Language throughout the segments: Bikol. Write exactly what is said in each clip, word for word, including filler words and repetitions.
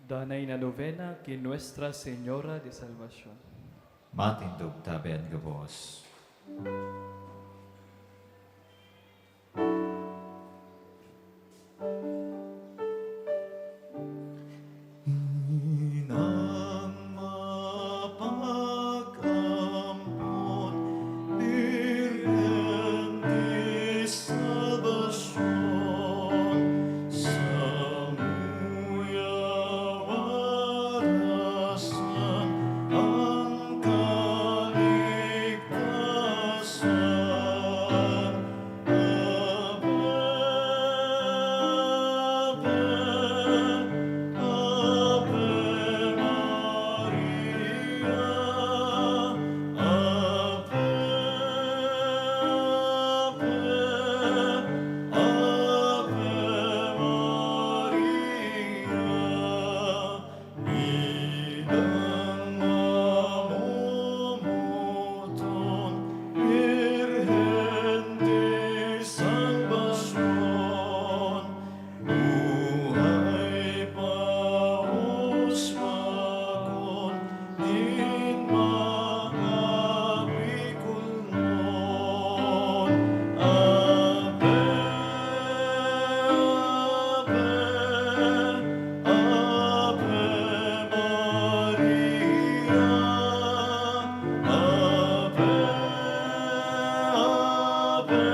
Danay na novena ki Nuestra Señora de Salvacion. Matindog tabi an gabos. Inang mapag-ampon, Birhen de Salvacion, samuya warasan an kaligtasan. Ave, Ave, Ave Maria, Ave, Ave, Ave Maria. Inang mamomoton, Birhen de Salvacion, buhay pa husmagon nin mga bikulnon. Ave, Ave, Ave Maria, Ave, Ave,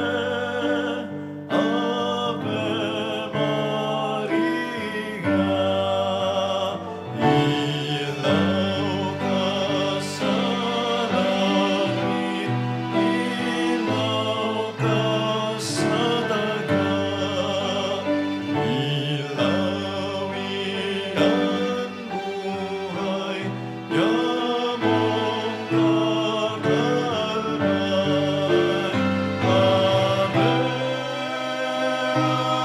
Ave Maria. Ilaw ka sa langit, ilaw ka sa daga, ilaw iyan buhay nyamong kakalay. Ave,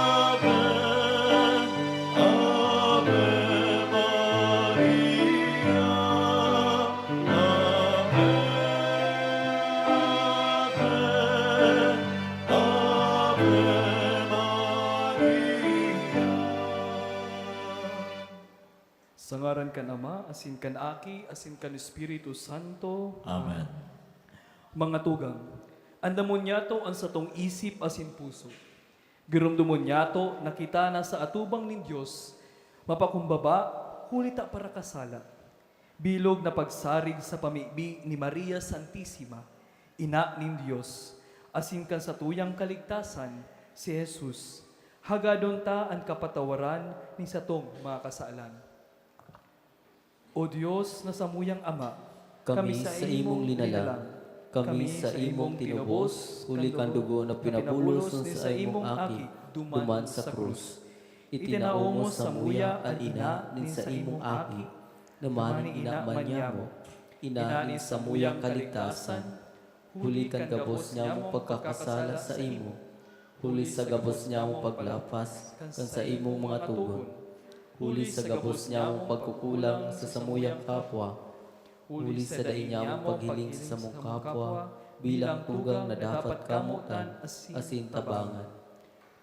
Ave, Ave Maria, Ave, Ave, Ave Maria. Sa ngaran kan Ama, asin kan Aki, asin kan Espiritu Santo. Amen. Mga tugang, andamon niyato an satong isip asin puso. Giromdomon niyato na kita nasa atubang nin Dios, mapakumbaba, huli ta parakasala. Bilog na pagsarig sa pamibi ni Maria Santisima, Ina nin Dios, asin kan satuyang kaligtasan, si Jesus, hagadon ta an kapatawaran nin satong mga kasalan. O Dios na samuyang Ama, kami sa imong linalang, kami sa imong tinubos, huli kan dugo na pinabulos nin saimong Aki duman sa krus. Itinao mo samuya an ina nin saimong Aki, na maning ina man niamo, ina nin samuyang kaligtasan, huli kan gabos nyamong pagkakasala saimo, huli sa gabos nyamong paglapas kan saimong mga togon, huli sa gabos nyamong pagkukulang sa samuyang kapwa, huli sa dai nyamong paghiling sa samong kapwa bilang tugang na dapat kamotan asin tabangan.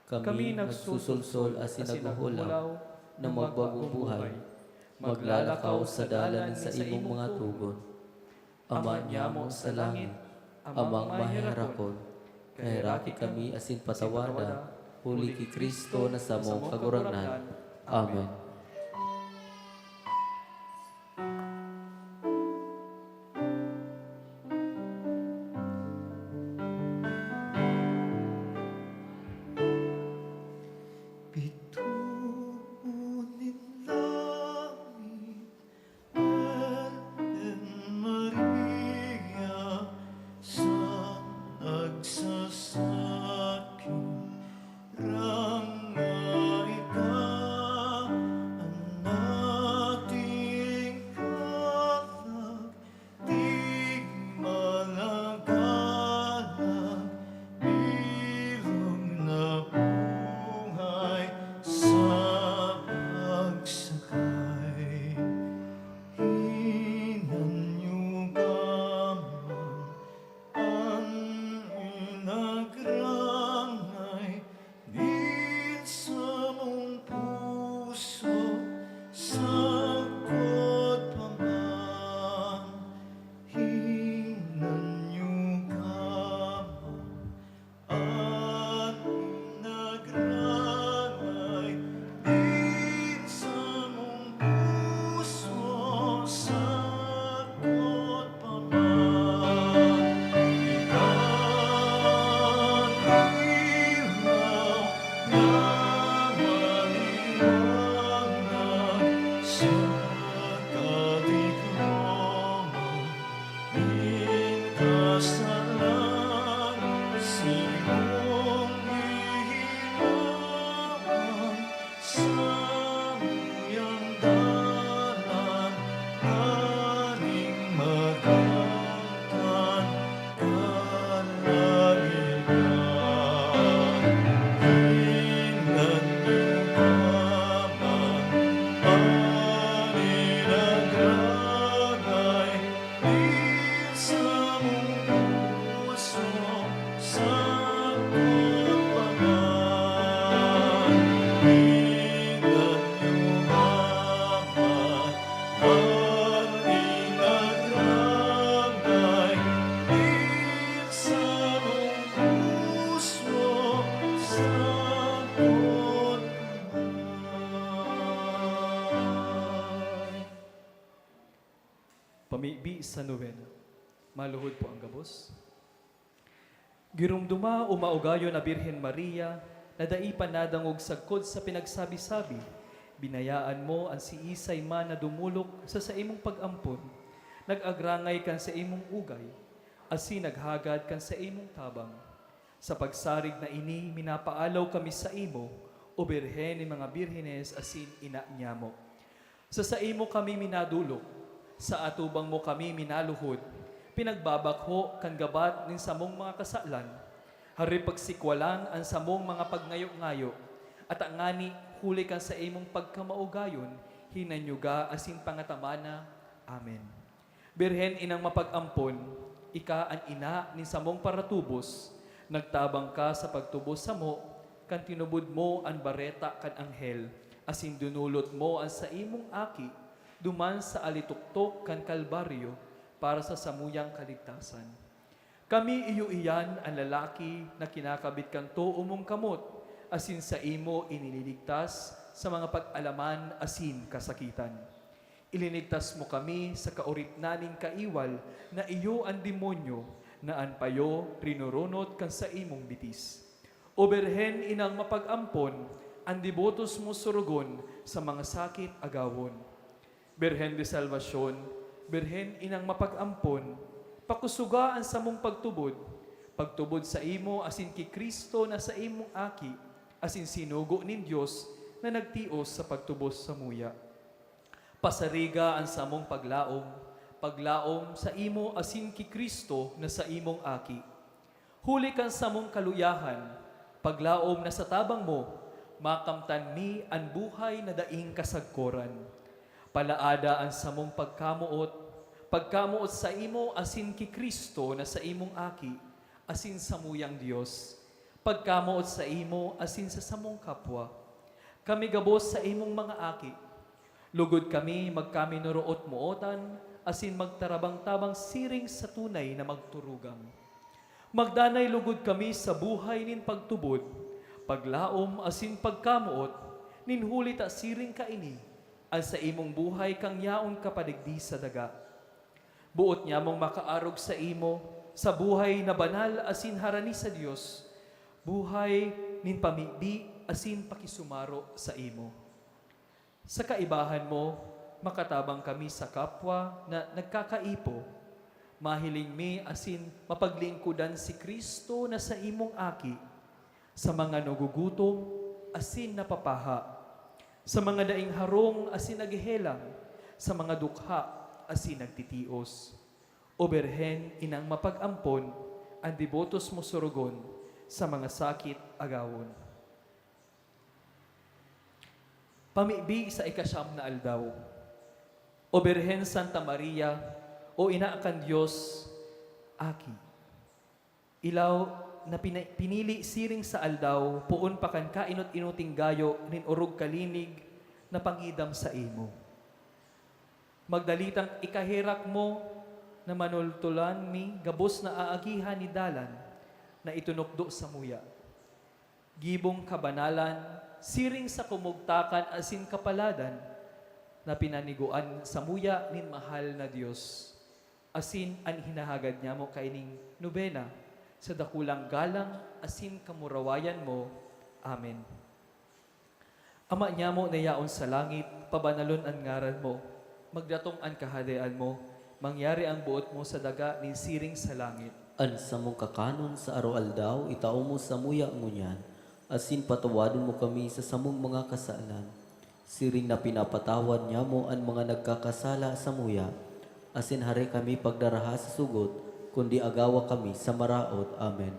Kami nagsusolsol asin naghuhulaw na magbagong buhay, maglalakaw sa dalan nin saimong mga togon. Ama niamo sa langit, Amang maheherakon, kaheraki kami asin patawarda, huli ki Cristo na samong Kagurangnan. Amen. Pitoon nin langit, Birhen Maria, sa nagsasakit, rangahay ka. Pamibi sa nobena. Maluhod po ang gabos. Giromdoma o maugayon na Birhen Maria na dai pa nadangog sagkod sa pinagsabi-sabi, binayaan mo an siisay man na dumolok sa saimong pag-ampon, nag-agrangay kan saimong ugay, asin naghagad kan saimong tabang. Sa pagsarig na ini, minapaalaw kami saimo, O Birhen nin mga Birhenes asin Ina nyamo. Sa saimo kami minadolok, sa atubang mo kami minaluhod, pinagbabakho kan gabat nin samong mga kasalan, haloy pagsikwalan an samong mga pagngayo-ngayo, at angani huli kan saimong pagkamaugayon, hinanyuga asin pangatamana. Amen. Birhen inang mapag-ampon, ika an ina nin samong paratubos, nagtabang ka sa pagtubos samo kan tinubod mo an bareta kan anghel, asin dinolot mo an saimong aki duman sa alitoktok kan Kalbaryo para sa samuyang kaligtasan. Kami iyo iyan an lalaki na kinakabit kan too mong kamot, asin saimo inililigtas sa mga pag-alaman asin kasakitan. Ilinigtas mo kami sa kaoripnan nin kaiwal na iyo an demonyo, na an payo rinurunot kan saimong bitis. O Birhen inang mapag-ampon, an debotos mo sorogon sa mga sakit agawon. Birhen de Salvacion, Birhen inang mapag-ampon, pakusoga an samong pagtubod, pagtubod saimo asin ki Cristo na saimong Aki, asin sinugo nin Dios na nagtios sa pagtubos samuya. Pasariga an samong paglaom, paglaom saimo asin ki Cristo na saimong Aki. Huli kan samong kaluyahan, paglaom na sa tabang mo, makamtan mi an buhay na daing kasagkoran. Palaada an samong pagkamoot, pagkamoot saimo asin ki Cristo na saimong Aki, asin samuyang Dios, pagkamoot saimo asin sa samong kapwa. Kami gabos saimong mga aki, lugod kami magkaminoroot-mootan asin magtarabang-tabang siring sa tunay na magturugang. Magdanay lugod kami sa buhay nin pagtubod, paglaom asin pagkamoot, nin huli ta siring kaini an saimong buhay kan yaon ka pa digdi sa daga. Boot nyamong makaarog saimo sa buhay na banal asin harani sa Dios, buhay nin pamibi asin pakisumaro saimo. Sa kaibahan mo, makatabang kami sa kapwa na nagkakaipo. Mahiling mi asin mapaglingkodan si Cristo na saimong Aki, sa mga nagugutom asin napapaha, sa mga daing harong asin naghehelang, sa mga dukha asin nagtitios. O Birhen, inang mapag-ampon, an debotos mo sorogon sa mga sakit agawon. Pamibi sa ikasyam na aldaw. O Birhen Santa Maria, o Ina kan Dios, Aki, ilaw na pina-, pinili siring sa aldaw poon pa kan kainot-inoting gayo nin orog kalinig na pangidam saimo. Magdalitang ikaherak mo na manultulan mi gabos na aagihan ni dalan na itinukdo samuya. Gibong kabanalan, siring sa kumugtakan asin kapaladan na pinanigoan samuya nin mahal na Dios, asin an hinahagad nyamo kaining nobena, sa dakulang galang asin kamurawayan mo. Amen. Ama nyamo na yaon sa langit, pabanalon an ngaran mo. Magdatong an Kahadean mo. Mangyari an boot mo sa daga nin siring sa langit. An samong kakanon sa aroaldaw, itao mo samuya ngunyan, asin patawadon mo kami sa samong mga kasalan, siring na pinapatawad nyamo an mga nagkakasala samuya, asin hare kami pagdaraha sa sugot, kundi agawa kami sa maraot. Amen.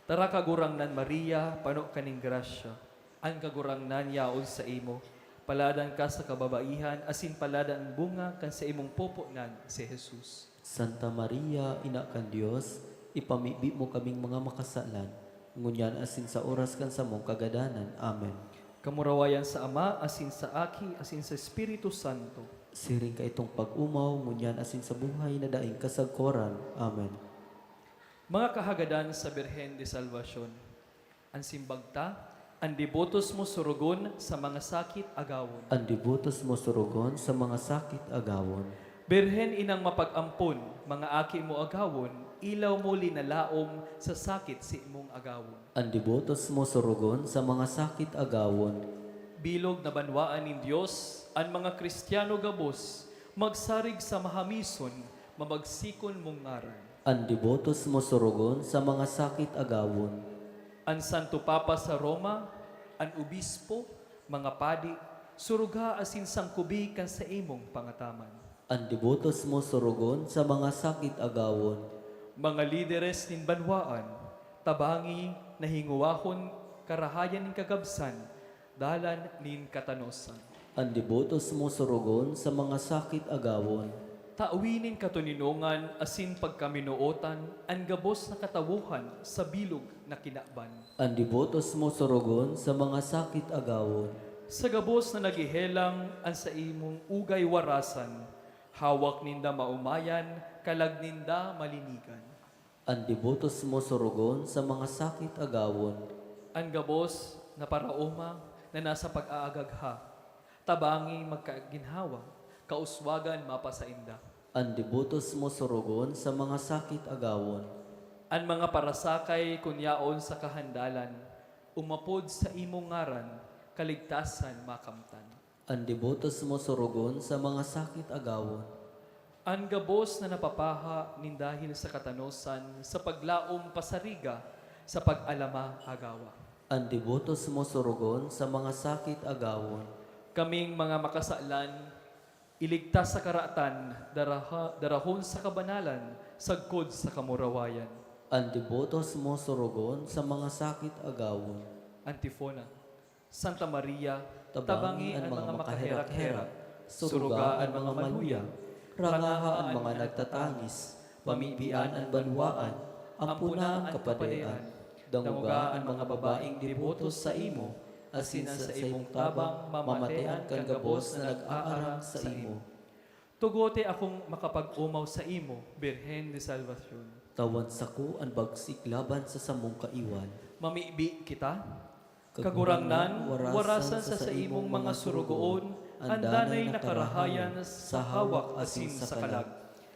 Tara, Kagurangnan Maria, pano ka nin grasya, an Kagurangnan yaon saimo. Paladan ka sa kababaihan, asin paladan an bunga kan saimong pupo nan si Jesus. Santa Maria, Ina kan Dios, ipamibi mo kaming mga makasalan, ngunyan asin sa oras kan samong kagadanan. Amen. Kamurawayan sa Ama, asin sa Aki, asin sa Espiritu Santo. Siring kaitong pag-omaw, ngunyan asin sa buhay na daing kasagkoran. Amen. Mga kahagadan sa Birhen de Salvacion, an simbag ta, an debotos mo sorogon sa mga sakit agawon. An debotos mo sorogon sa mga sakit agawon. Birhen inang mapag-ampon, mga aki mo agawon, ilaw mo linalaom sa sakit si imong agawon. An debotos mo surugon sa mga sakit agawon. Bilog na banwaan nin Dios, an mga Kristiyano gabos, magsarig sa mahamison, mamagsikon mong ngaran. An debotos mo surugon sa mga sakit agawon. An Santo Papa sa Roma, an obispo, mga padi, suruga asin sangkubi kan saimong pangataman. An debotos mo surugon sa mga sakit agawon. Mga lideres nin banwaan, tabangi na hingowahon karahayan nin kagabsan, dalan nin katanosan. An debotos mo surugon sa mga sakit agawon. Tawi nin katoninongan asin pagkaminootan an gabos na katawohan sa bilog na kinaban. An debotos mo surugon sa mga sakit agawon. Sa gabos na naghehelang an saimong ugay warasan, hawak ninda maomayan, kalag ninda malinigan. An debotos mo surugon sa mga sakit agawon. An gabos na paraoma na nasa pag-aagagha, tabangi magkaginhawa, kauswagan mapasainda. An debotos mo surugon sa mga sakit agawon. An mga parasakay kun yaon sa kahandalan, umapod sa imong ngaran, kaligtasan makamtan. An debotos mo surugon sa mga sakit agawon. An gabos na napapaha nin dahil sa katanosan sa paglaom pasariga sa pag-alama agawa. An debotos mo surugon sa mga sakit agawon. Kaming mga makasalan, iligtas sa karatan, daraha, darahon sa kabanalan, sagkod sa kamurawayan. An debotos mo surugon sa mga sakit agawon. Antifona. Santa Maria, tabangi an mga makaherak-herak, suruga an mga maluya, rangaha an mga nagtatangis, pamibian an banwaan, ampona an kapadean. Dangoga an mga babaeng deboto saimo, asin sa saimong tabang mamatean kan gabos na nag-aarang saimo. Tugote akong makapag-omaw saimo, Birhen de Salvacion. Tawan sako an bagsik laban sa samong kaiwal. Mamibi kita. Kagurangnan, warasan sa saimong mga surugoon an danay na karahayan sa hawak asin sa kalag.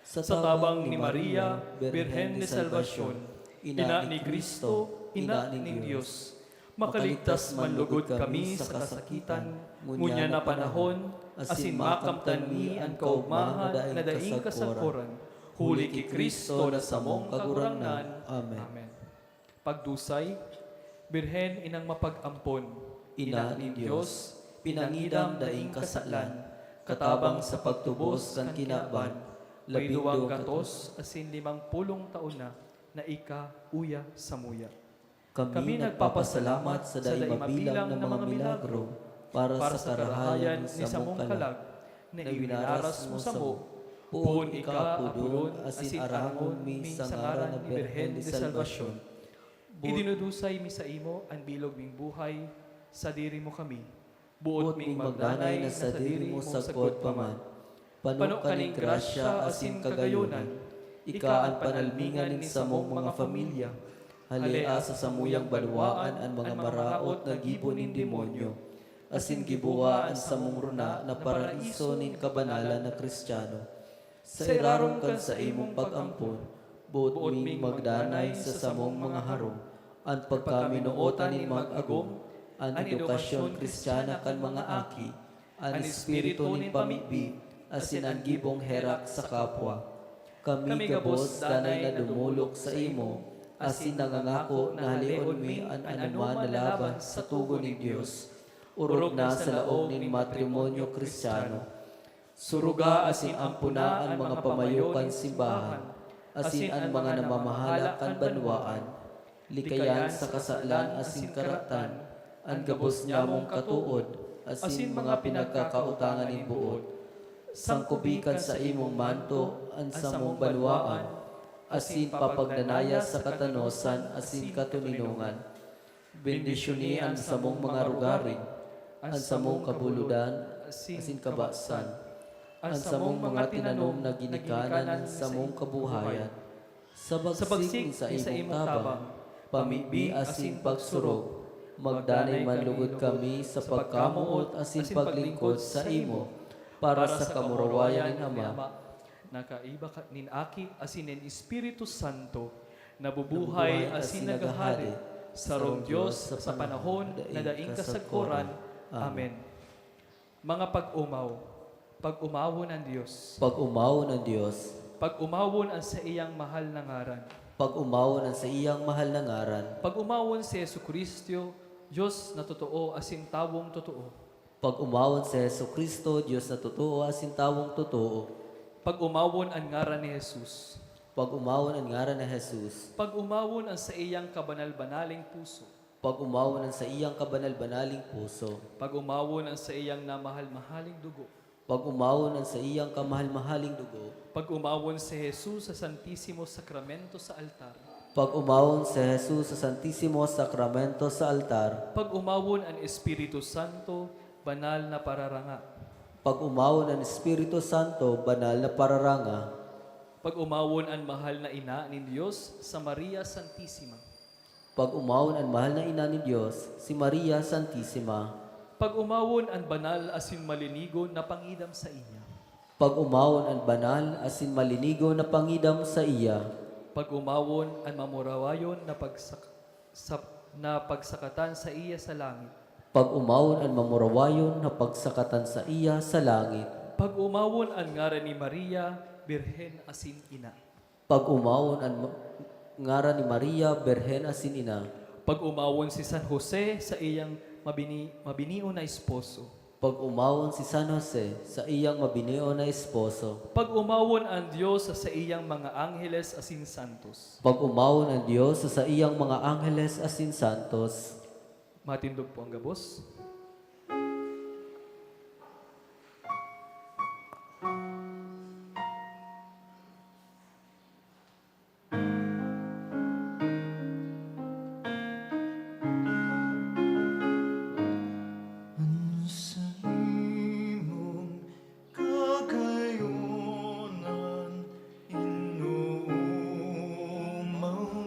Sa tabang ni Maria, Birhen de Salvacion, ina ni Cristo, ina nin Dios, makaligtas man logod kami sa kasakitan ngunyan na panahon, asin makamtan mi an kaogmahan na daing kasakoran, huli ki Cristo na samong Kagurangnan. Amen. Pagdusay, Birhen inang mapag-ampon, ina nin Dios, pinangidam daing kasalan, katabang sa pagtubos kan kinaban, may duwang gatos asin limang pulong taon na, na ika uya samuya. Kami nagpapasalamat sa dai mabilang na mga milagro para sa karahayan ni samong kalag na iwinaras mo samo, poon ika apodon asin arangon mi sa ngaran na Birhen de Salvacion. Idinudusay mi saimo an bilog ming buhay, sadiri mo kami. Boot ming magdanay na sadiri mo sagkod pa man. Pano kaning grasya asin kagayonan, ika an panalmingan nin samong mga pamilya. Halea sa samuyang banwaan an mga maraot na gibo nin demonyo, asin giboha an samong rona na paraiso nin kabanalan na Kristiyano. Sa irarom kan saimong pag-ampon, boot ming magdanay sa samong mga harong, an pagkaminootan nin mag-agom, an edukasyon Kristiyana kan mga aki, an espiritu nin pamibi, asin an gibong herak sa kapwa. Kami gabos danay na dumolok saimo, asin nangangako na haleon mi an anoman na laban sa togon nin Dios, orog na sa laog nin matrimonyo Kristiyano. Suruga asin ampona an mga pamayo kan simbahan, asin an mga namamahala kan banwaan. Likayan sa kasalan asin karatan an gabos nyamong katood asin mga pinagkakautangan nin boot. Sangkobi kan saimong manto an samong banwaan, asin papagdanaya sa katanosan asin katoninongan. Bendisyoni an samong mga rugaring, an samong kabulodan asin kabasan, an samong mga tinanom na ginikanan nin samong kabuhayan. Sa bagsik ni saimong tabang, pamibi asin pagsurog, magdanay man lugod kami sa pagkamoot asin paglingkod saimo, para sa kamurawayan nin Ama, Na kaiba ka-, nin Aki asin nin Espiritu Santo, nabubuhay asin naghahade, sarong Dios sa panahon na daing kasagkoran. Amen. Mga pag-omaw, pag-omawon an Dios. Pag-omawon an Dios. Pag-omawon an saiyang mahal na ngaran. Pag-omawon an saiyang mahal na ngaran. Pag-omawon si Jesu-Cristo, Dios na totoo asin tawong totoo. Pag-omawon si Jesu-Cristo, Dios na totoo asin tawong totoo. Pag-omawon an ngaran ni Jesus. Pag-omawon an ngaran ni Jesus. Pag-omawon an saiyang kabanal-banaling puso. Pag-omawon an saiyang kabanal-banaling puso. Pag-omawon an saiyang namahal-mahaling dugo. Pag-omawon an saiyang kamahal-mahaling dugo. Pag-omawon si Jesus sa Santisimo Sakramento sa altar. Pag-omawon si Jesus sa Santisimo Sakramento sa altar. Pag-omawon an Espiritu Santo, banal na pararanga. Pag-omawon an Espiritu Santo, banal na pararanga. Pag-omawon an mahal na Ina nin Dios sa Maria Santisima. Pag-omawon an mahal na Ina nin Dios, si Maria Santisima. Pag-omawon an banal asin malinigon na pangidam saiya. Pag-omawon an banal asin malinigon na pangidam saiya. Pag-omawon an mamurawayon na pagsak-, sa, na pagsakatan saiya sa langit. Pag-omawon an mamurawayon na pagsakatan saiya sa langit. Pag-omawon an ngaran ni Maria, Birhen asin Ina. Pag-omawon an ma-, ngaran ni Maria, Birhen asin Ina. Pag-omawon si San Jose, saiyang mabini-, mabinion na esposo. Pag-omawon si San Jose, saiyang mabinion na esposo. Pag-omawon an Dios sa saiyang mga angheles asin santos. Pag-omawon an Dios sa saiyang mga angheles asin santos. Matindog po ang gabos. An saimong kagayonan, inoomaw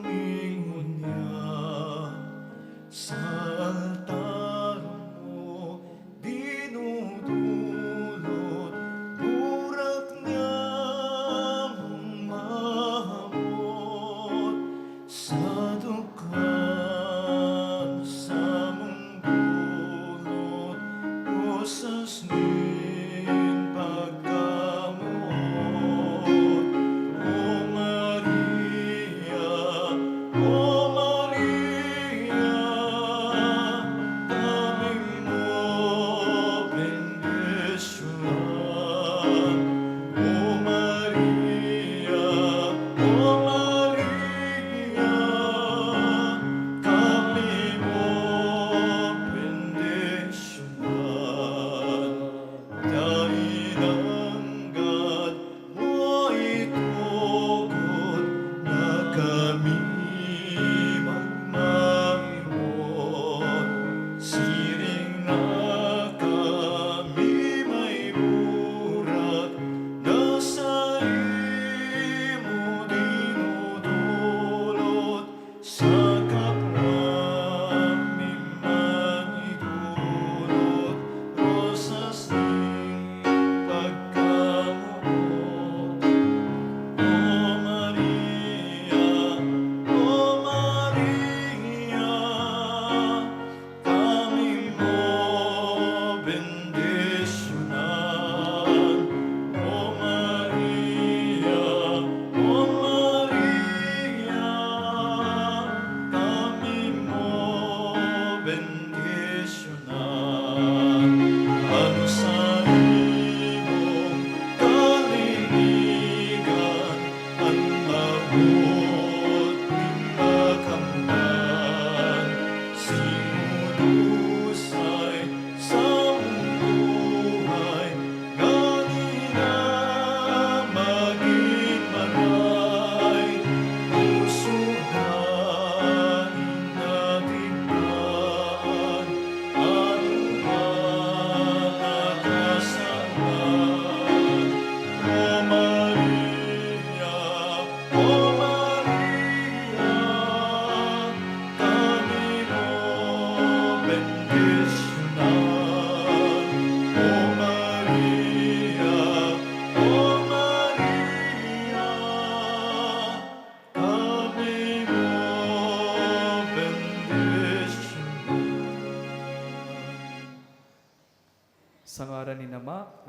mi ngunyan sa altar.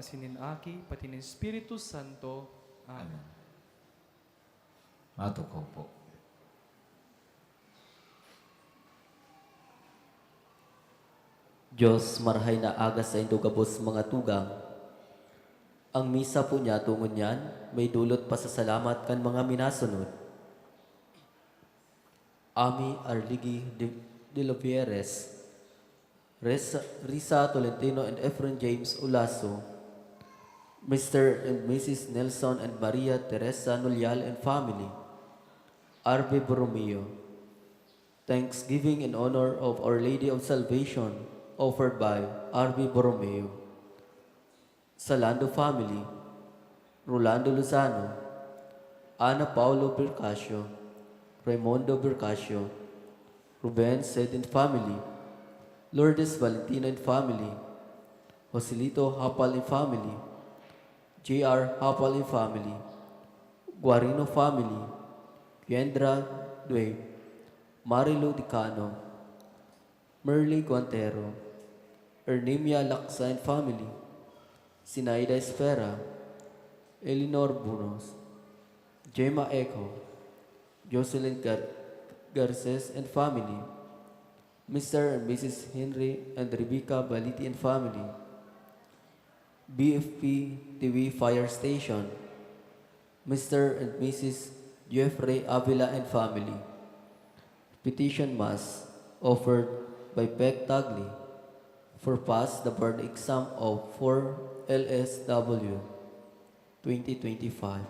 Sinin Aki, pati nin Espiritu Santo. Amen. Amen. Matukaw po. Diyos, marahay na aga saindo gabos mga tugang. Ang misa po niya tungod niyan, may dulot pasasalamat kan mga minasunod. Ami Arligi de, de Lovieres, Risa, Risa Tolentino and Efren James Ulaso, Mister and Missus Nelson and Maria Teresa Nulial and family, R B Borromeo. Thanksgiving in honor of Our Lady of Salvation, offered by R B Borromeo. Salando family, Rolando Lozano, Ana Paulo Bercasio, Raimundo Bercasio, Ruben Sed and family, Lourdes Valentina and family, Joselito Hapal and family, J R Hapal and family, Guarino family, Kendra Dwayne, Marilu Dicano, Merly Guantero, Ernimia Laksa and family, Sinaida Espera, Eleanor Bunos, Gemma Eco, Jocelyn Gar-, Garces and family, Mister and Missus Henry and Rebecca Baliti and family, B F P T V Fire Station, Mister and Missus Jeffrey Avila and family. Petition Mass offered by Pek Tagli for pass the board exam of four L S W twenty twenty-five.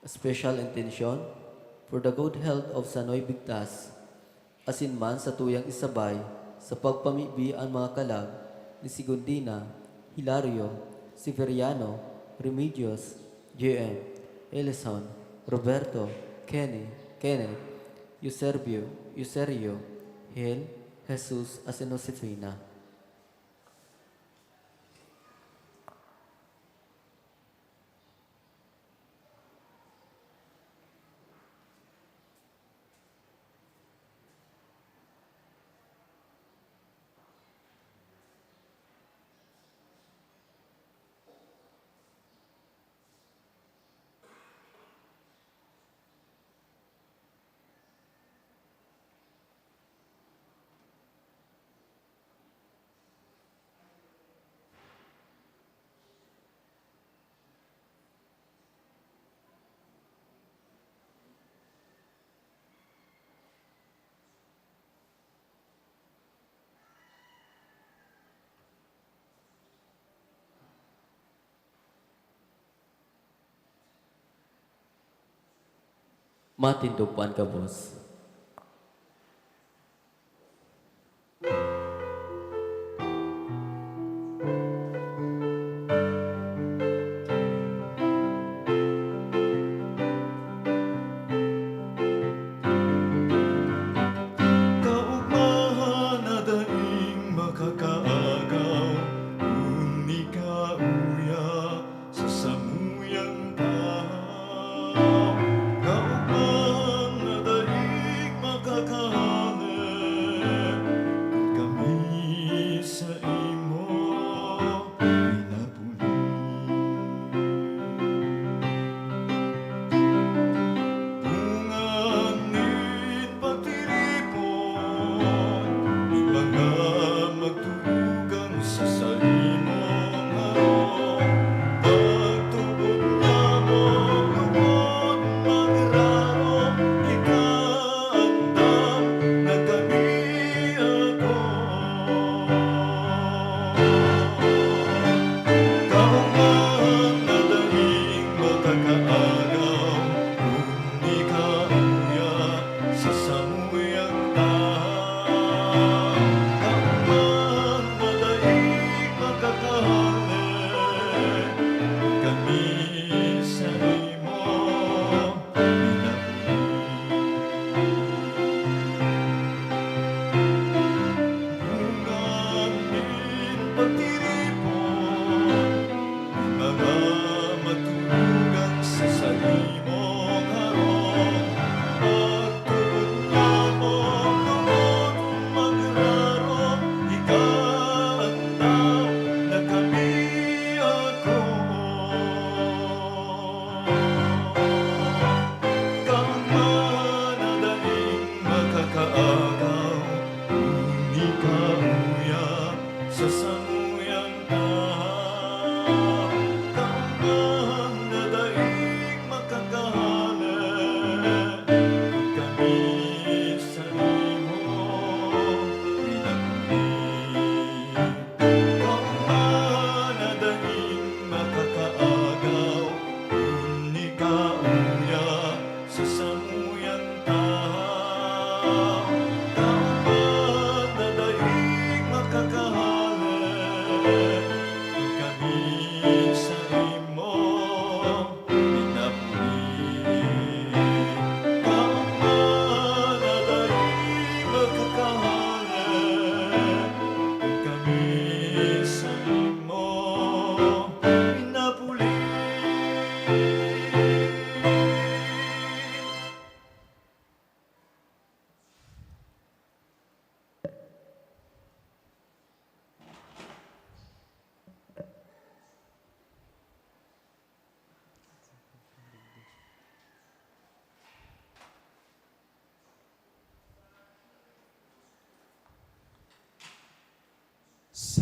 Special intention for the good health of Sanoy Bigtas, asin man sa tuyang isabay sa pagpamibi an mga kalag ni Segundina, Hilario, Severiano, Remedios, J M, Elison, Roberto, Kenny, Kenneth, Eusebio, Euserio, Hel, Jesus, asin Josefina. Matindog po an gabos. Kaogmahan na daing makakaagaw, kun ika uya sa samuyang tahaw. Kaogmahan na daing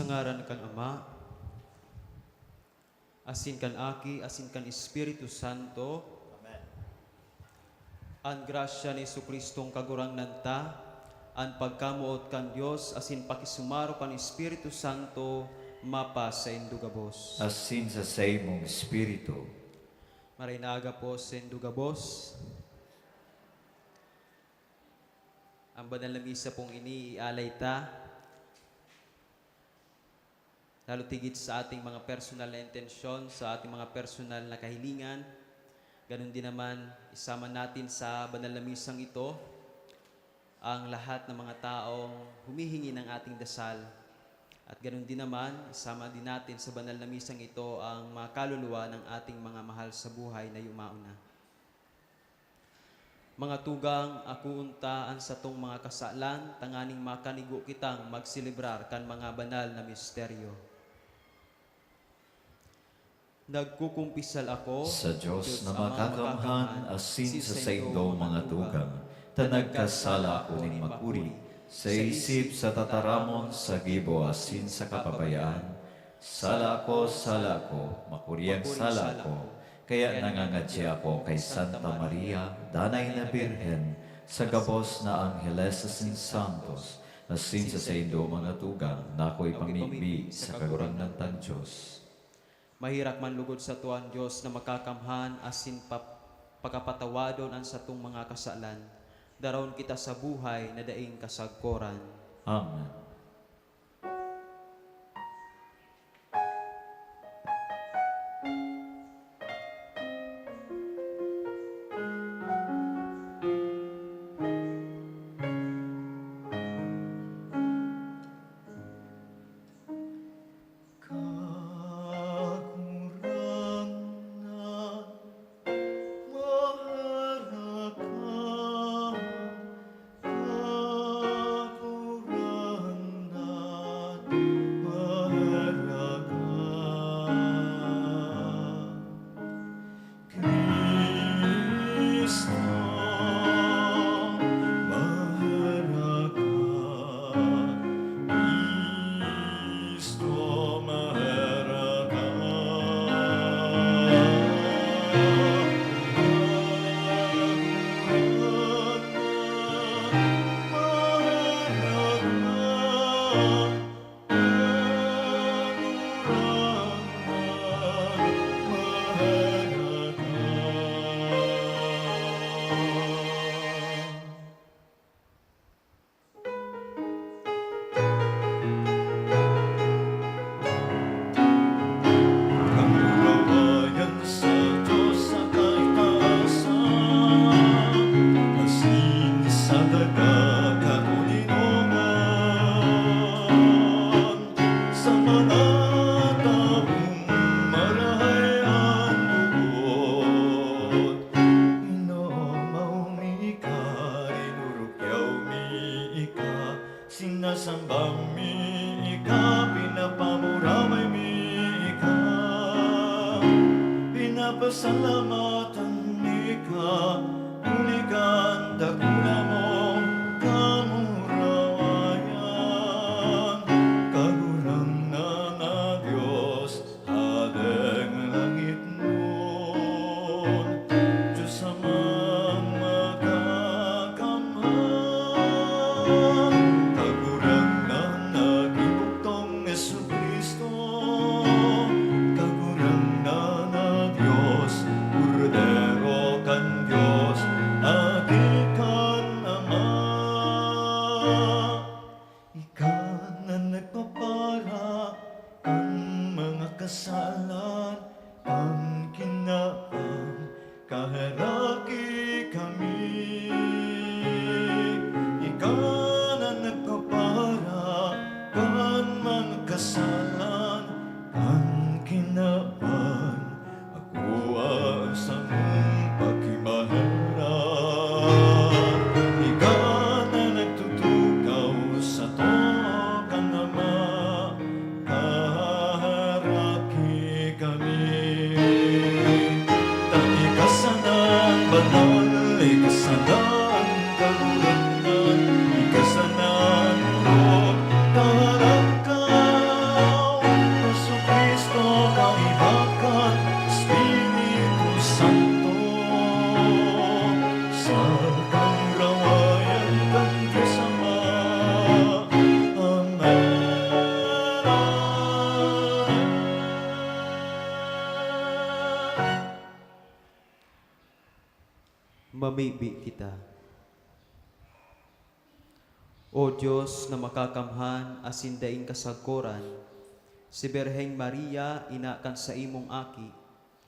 Ngaran kan Ama, asin kan Aki, asin kan Espiritu Santo. Amen. An grasya ni Jesu-Cristong Kagurangnan ta, an pagkamoot kan Dios, asin pakisumaro kan Espiritu Santo, mapasaindo gabos. Asin sa saimong espiritu. Maray na aga po saindo gabos. Ang banal na misa pong ini, ialay ta. Lalo't higit sa ating mga personal na intensyon, sa ating mga personal na kahilingan. Ganun din naman, isama natin sa banal na misang ito ang lahat ng mga taong humihingi ng ating dasal. At ganun din naman, isama din natin sa banal na misang ito ang mga kaluluwa ng ating mga mahal sa buhay na yumaon na. Mga tugang, akoon ta an satong mga kasalan, tanganing makanigo kitang magselebrar kan mga banal na misteryo. Nagkukumpisal ako sa Dios na Amang makakamhan, asin sa saindong mga tugang, ta nagkasala ako nin makuri, sa isip, sa tataramon, sa gibo, asin sa kapabayaan. Sala ako, sala ako, makuri an sala ako. Kaya nangangadya ako kay Santa Maria, Danay na Birhen, sa gabos na angheles asin santos, asin sa saindong mga tugang na ako ipamibi sa Kagurangnan tang Dios. Maherak man lugod sato an Dios na makakamhan asin pap-, pakapatawadon an satong mga kasalan. Daraon kita sa buhay na daing kasagkoran. Amen. Kagurangnan, maherak ka. Kagurangnan, maherak ka. Cristo, maherak ka. Cristo, maherak ka. Kamurawayan sa Dios sa kaitaasan, asin sa daga katoninongan, sa mga tawong marahay an boot. Inomaw mi ika, rinurukyaw mi ika, sinasamba mi ika, pinapamuraway mi ika, pinapasalamatan mi ika, huli kan dakula mong kamurawayan, Kagurangnan na Dios. Hadeng langit mon, Dios Amang makakamhan, Kagurangnan na gibugtong Jesu-Cristo, Kagurangnan na Dios, Kordero kan Dios, Aki kan Ama. Ika na nagpapara kan mga kasalan kan kinaban, kaheraki kami. Ika na nagpapara kan mga kasalan kan kinaban, Kua an samong pagkimaherak, ika na nagtutukaw sato kan Ama, kaheraki kami. Ta ika sana Mamibi kita. O Dios na makakamhan asin daing kasagkoran, si Birheng Maria, ina kan saimong Aki,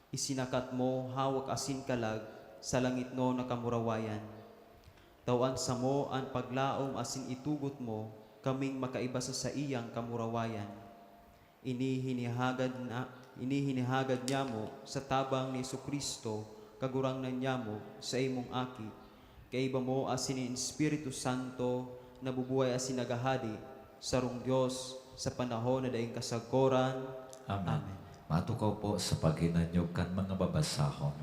isinakat mo hawak asin kalag sa langitnon na kamurawayan. Tawan samo an paglaom asin itugot mo kaming makaiba sa saiyang kamurawayan. Ini hinihagad na, ini hinihagad nyamo sa tabang ni Jesu-Cristo, Kagurangnan nyamo, saimong Aki. Kaiba mo asin nin Espiritu Santo, nabubuhay asin naghahade, sarong Dios, sa panahon na daing kasagkoran. Amen. Amen. Matukaw po sa paghinanyog kan mga babasahon.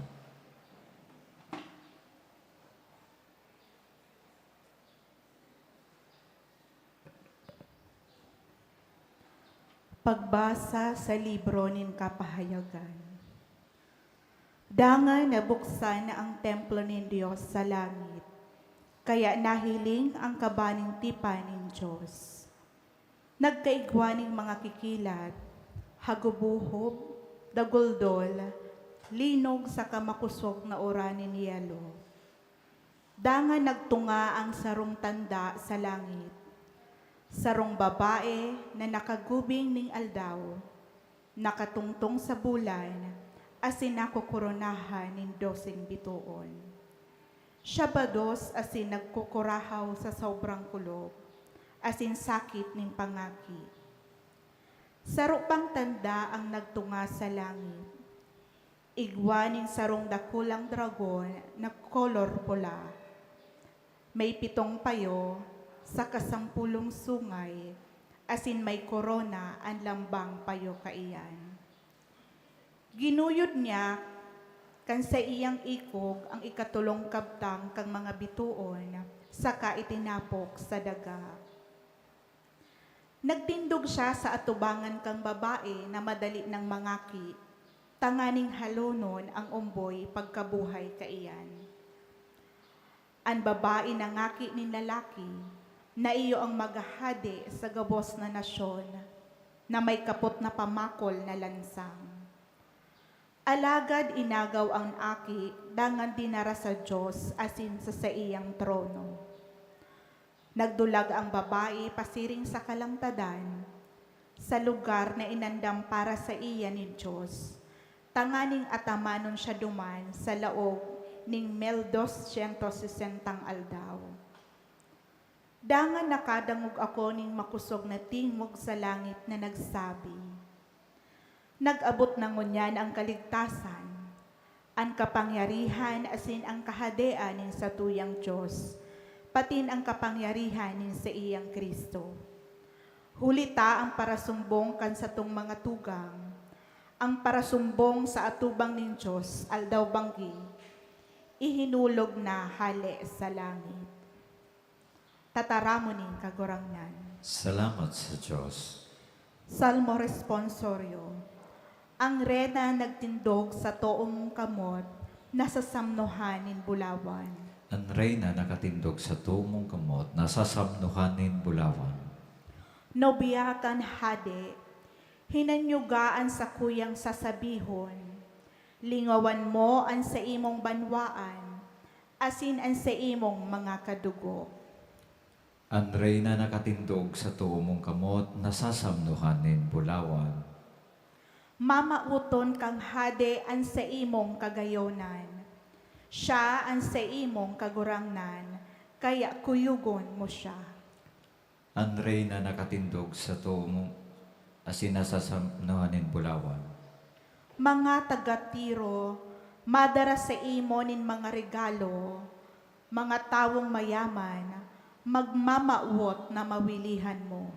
Pagbasa sa libro nin Kapahayagan. Dangan nabuksan na ang templo nin Dios sa langit, kaya nahiling ang kaba nin tipan nin Dios. Nagkaigwa nin mga kikilat, hagubuhob, daguldol, linog saka makosog na uran nin yelo. Dangan nagtunga ang sarong tanda sa langit. Sarong babae na nakagubing nin aldaw, nakatungtong sa bulan, asin nakokoronahan nin doseng bitoon. Siya bados asin nagkukurahaw sa sobrang kulog, asin sakit nin pangaki. Saro pang tanda ang nagtunga sa langit. Igwa nin sarong dakulang dragon na kolor pula. May pitong payo, saka sampolong sungay, asin may korona an lambang payo kaiyan. Ginuyod niya kan saiyang ikog ang ikatolong kabtang kan mga bitoon, saka itinapok sa daga. Nagtindog siya sa atubangan kan babae na madali nang mangaki, tanganing halonon an omboy pagkabuhay kaiyan. An babae na ngaki nin lalaki, na iyo an maghahade sa gabos na nasyon, na may kapot na pamakol na lansang. Alagad inagaw an aki dangan dinara sa Dios asin sa saiyang trono. Nagdulag an babae pasiring sa kalangtadan, sa lugar na inandam para saiya nin Dios, tanganing atamanon siya duman sa laog nin mil doscientos sesentang aldaw. Dangan nakadangog ako nin makosog na tingog sa langit na nagsabi, "Nag-abot na ngunyan an kaligtasan, an kapangyarihan asin an kahadean nin satuyang Dios, patin an kapangyarihan nin saiyang Cristo. Huli ta an parasumbong kan satong mga tugang, an parasumbong sa atubang nin Dios aldaw-banggi, ihinulog na hale sa langit." Tataramon nin Kagurangnan. Salamat sa Dios. Salmo Responsorio. An reyna nagtindog sa toong kamot, nasasamnohan nin bulawan. An reyna nakatindog sa toong kamot, nasasamnohan nin bulawan. Nobya kan hade, hinanyuga an sakuyang sasabihon, "Lingawan mo an saimong banwaan, asin an saimong mga kadugo." An reyna nakatindog sa toong kamot, nasasamnohan nin bulawan. Mamawoton kan hade an saimong kagayonan. Siya an saimong Kagurangnan, kaya kuyogon mo siya. An reyna nakatindog sa toong asin nasasamnohan nin bulawan. Mga taga Tiro, madara saimo nin mga regalo, mga tawong mayaman, magmamawot na mawilihan mo.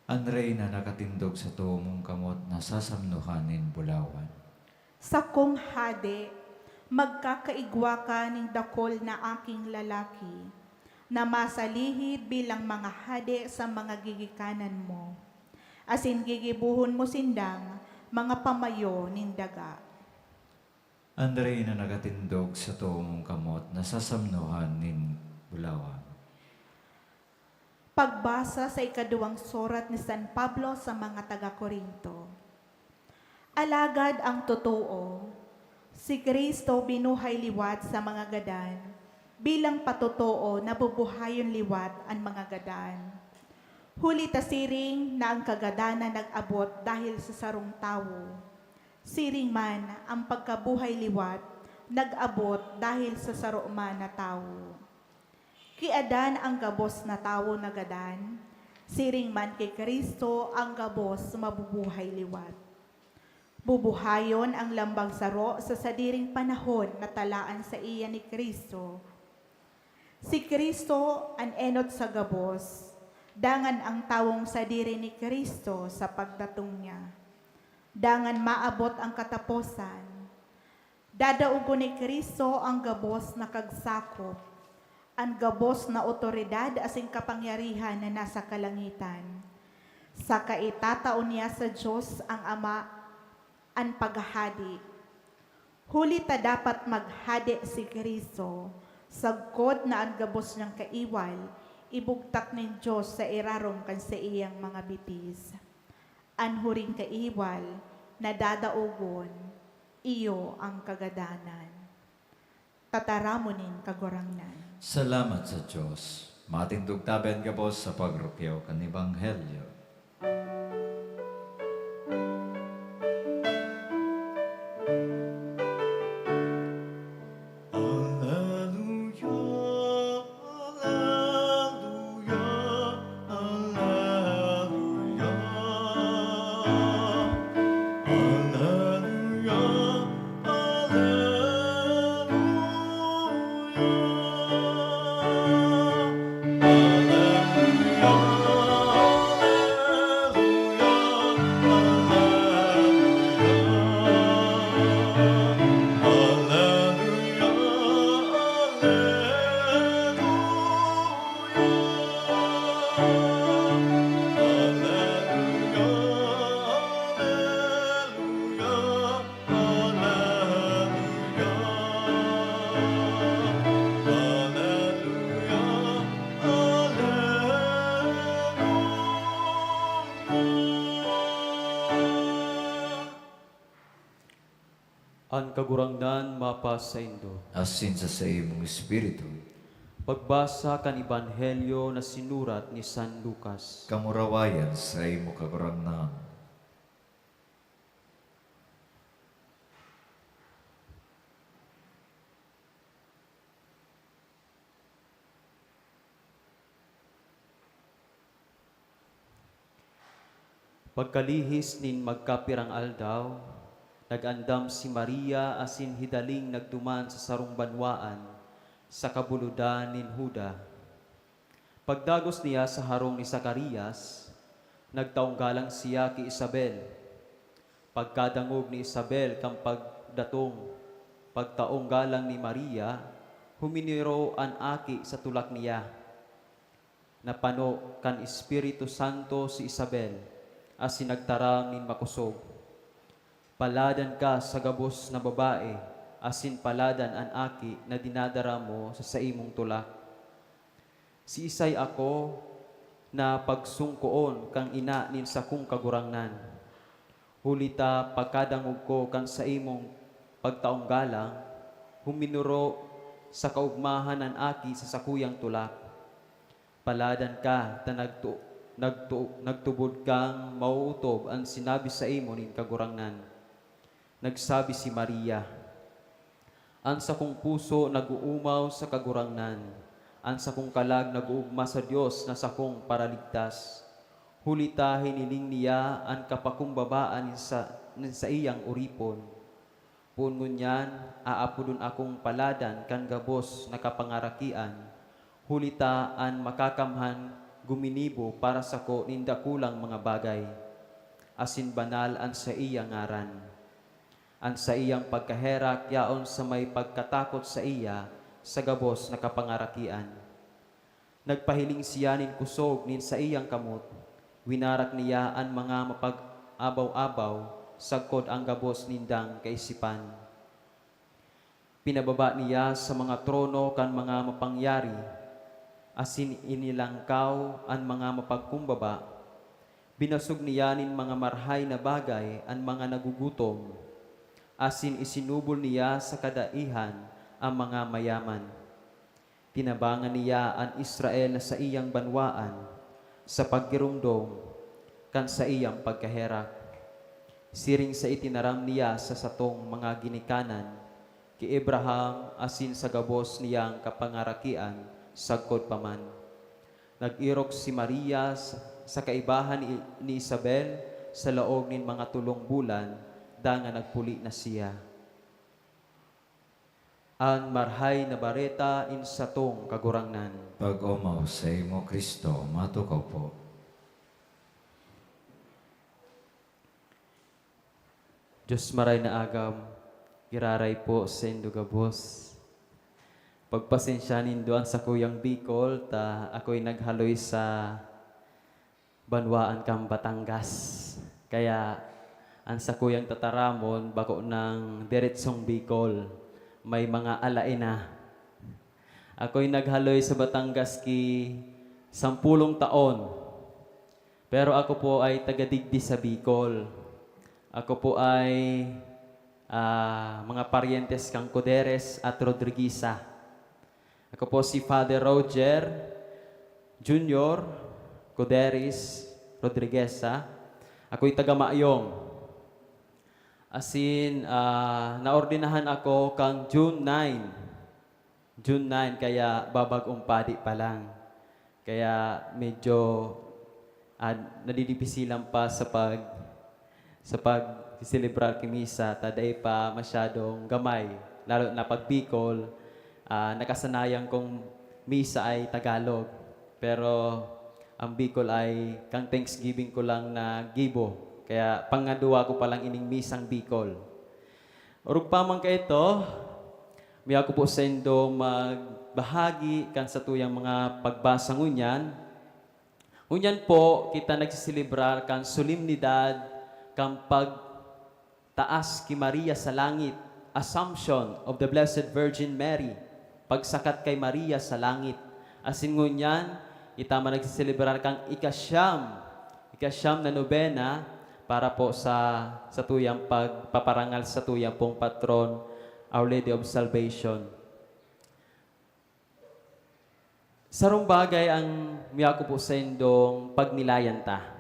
An reyna nakatindog sa toong kamot, nasasamnohan nin bulawan. Sakong hade, magkakaigwa ka nin dakul na aking lalaki, na masalihid bilang mga hade sa mga gigikanan mo, asin gigibohon mo sindang mga pamayo nin daga. An reyna nakatindog sa toong kamot, nasasamnohan nin bulawan. Pagbasa sa ikaduwang surat ni San Pablo sa mga taga Corinto. Alagad an totoo, Si Cristo binuhay liwat sa mga gadan, bilang patotoo na bubuhayon liwat an mga gadan. Huli ta siring na an kagadanan nag-abot dahel sa sarong tawo, siring man an pagkabuhay liwat nag-abot dahel sa saro man na tawo. Ki Adan an gabos na tawo nagadan, siring man ki Cristo an gabos mabubuhay liwat. Bubuhayon an lambang saro sa sadiring panahon na talaan saiya ni Cristo. Si Cristo an enot sa gabos, dangan an tawong sadiri ni Cristo sa pagdatong niya. Dangan maabot an kataposan. Dadaogon ni Cristo an gabos na kagsakop, an gabos na awtoridad asin kapangyarihan na nasa kalangitan, saka itatao niya sa Dios an Ama an paghahade. Huli ta dapat maghade si Cristo, sagkod na an gabos niyang kaiwal ibugtak nin Dios sa irarom kan saiyang mga bitis. An huring kaiwal na dadaogon, iyo an kagadanan. Tataramon nin Kagurangnan. Salamat sa Dios. Matindog tabi an gabos sa pagrukyaw kan Ebanghelyo. Alleluia, alleluia, alleluia. Alleluia, alleluia, alleluia, alleluia, alleluia, alleluia. An Kagurangnan mapasaindo. Asin sa saimong espiritu. Pagbasa kan Ebanghelyo na sinurat ni San Lucas. Kamurawayan saimo, Kagurangnan. Pagkalihis nin magkapirang aldaw, nag-andam si Maria asin hidaling nagduman sa sarong banwaan sa kabulodan nin Juda. Pagdagos niya sa harong ni Zacarias, nagtaong galang siya ki Isabel. Pagkadangog ni Isabel kan pagdatong, pagtaong galang ni Maria, huminiro an aki sa tulak niya. Napano kan Espiritu Santo si Isabel asin nagtaram nin makosog, "Paladan ka sa gabos na babae, asin paladan an aki na dinadara mo sa saimong tulak." Siisay ako na pagsungkoon kan ina nin sakong Kagurangnan? Huli ta pagkadangog ko kan saimong pagtaong galang, huminuro sa kaogmahan an aki sa sakuyang tulak. Paladan ka ta nagtu-, nagtu-, nagtubod kang maootob an sinabi saimo nin Kagurangnan. Nagsabi si Maria, "An sakong puso nag-oomaw sa Kagurangnan, an sakong kalag nag-oogma sa Dios na sakong Paraligtas. Huli ta hiniling niya an kapakumbabaan nin sa-, nin saiyang oripon. Poon ngunyan, aapodon akong paladan kan gabos na kapangarakian, huli ta an Makakamhan guminibo para sako nin dakulang mga bagay, asin banal an saiya ngaran. An saiyang pagkaherak yaon sa may pagkatakot saiya sa gabos na kapangarakian." Nagpahiling siya nin kosog nin saiyang kamot. Winarak niya an mga mapag-abaw-abaw sagkod an gabos nindang kaisipan. Pinababa niya sa mga trono kan mga mapangyari, asin inilangkaw an mga mapagkumbaba. Binasog niya nin mga marhay na bagay an mga nagugutom, asin isinubol niya sa kadaihan an mga mayaman. Tinabangan niya an Israel na saiyang banwaan sa paggiromdom kan saiyang pagkaherak, siring sa itinaram niya sa satong mga ginikanan, ki Abraham asin sa gabos niyang kapangarakian sagkod pa man. Nag-erok si Maria sa, sa kaibahan ni, ni Isabel sa laog nin mga tolong bulan, dangan nagpuli na siya. An Marahay na Bareta nin satong Kagurangnan. Pag-omaw saimo, Cristo, matukaw po. Dios maray na agam, giraray po saindo gabos. Pagpasensya nindo an sakuyang Bicol, ta ako'y naghaloy sa banwaan kan Batangas. Kaya an sakuyang tataramon bako nang diretsong Bicol, may mga alaen na. Ako'y naghaloy sa Batangas ki sampulong taon. Pero ako po ay taga digdi sa Bicol. Ako po ay, ah, mga paryentes kan Coderes at Rodrigueza. Ako po si Father Roger Junior Coderes Rodrigueza. Ako'y taga Maayong. Asin, ah, naordinahan ako kan June nine. June nine, kaya babagong padi pa lang. Kaya medyo, ah, nadidipisilan pa sa pag-, sa pagseselebrar ki misa, ta dai pa masyadong gamay, lalo na pag Bicol, ah, nakasanayan kong misa ay Tagalog. Pero ang Bicol ay kang Thanksgiving ko lang na gibo. Kaya pangadwa ko pa lang ining misang Bicol. Orog pa man kaito, miyago po saindo magbahagi kan satuyang mga pagbasa ngunyan. Ngunyan po, kita nagseselebrar kan solemnidad kan pagtaas ki Maria sa langit, Assumption of the Blessed Virgin Mary, pagsakat kay Maria sa langit. Asin ngunyan, kita man nagseselebrar kan ikasyam, ikasyam na nobena para po sa, sa tuyang pagpaparangal sa tuyang pong patron, Our Lady of Salvation. Sarong bagay ang miyago po saindong pagnilayan ta.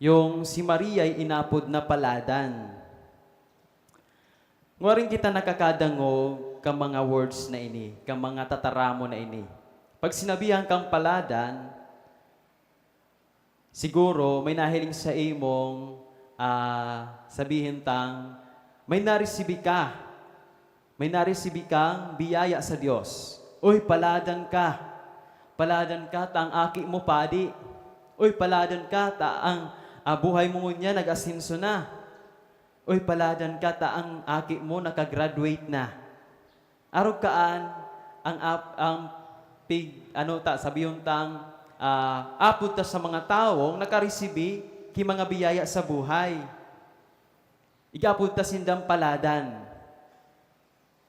Yung si Maria ay inapod na paladan. Ngaring kita nakakadangog ka mga words na ini, ka mga tataramon na ini. Pag sinabihan kang paladan, siguro may nahiling sa imong, ah, sabihin tang, may naresibi ka. May naresibi kang biyaya sa Dios. Uy, paladan ka. Paladan ka ta ang aki mo padi. Uy, paladan ka ta ang, ah, buhay mo ngunyan nag-asenso na. Uy, paladan ka ta ang aki mo naka-graduate na. Arog kaan, ang ap-, ang pig-, ano ta, sabihon tang, ah, apod ta sa mga tawong nakaresibi ki mga biyaya sa buhay. Ig-apod ta sindang paladan.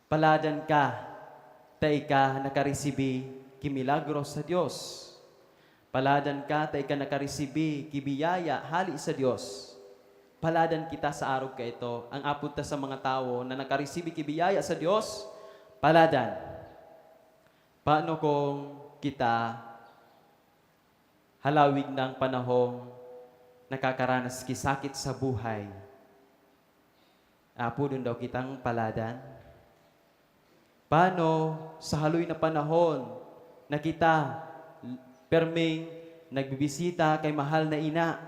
Paladan ka, ta ika nakaresibi ki milagros sa Dios. Paladan ka, ta ika nakaresibi ki biyaya hali sa Dios. Paladan kita sa arog kaito. Ang apod ta sa mga tawo na nakaresibi ki biyaya sa Dios, paladan. Paano kung kita halawig nang panahong nakakaranas ki sakit sa buhay? Apodon daw kitang paladan? Paano sa haloy na panahon na kita perming nagbibisita kay mahal na ina?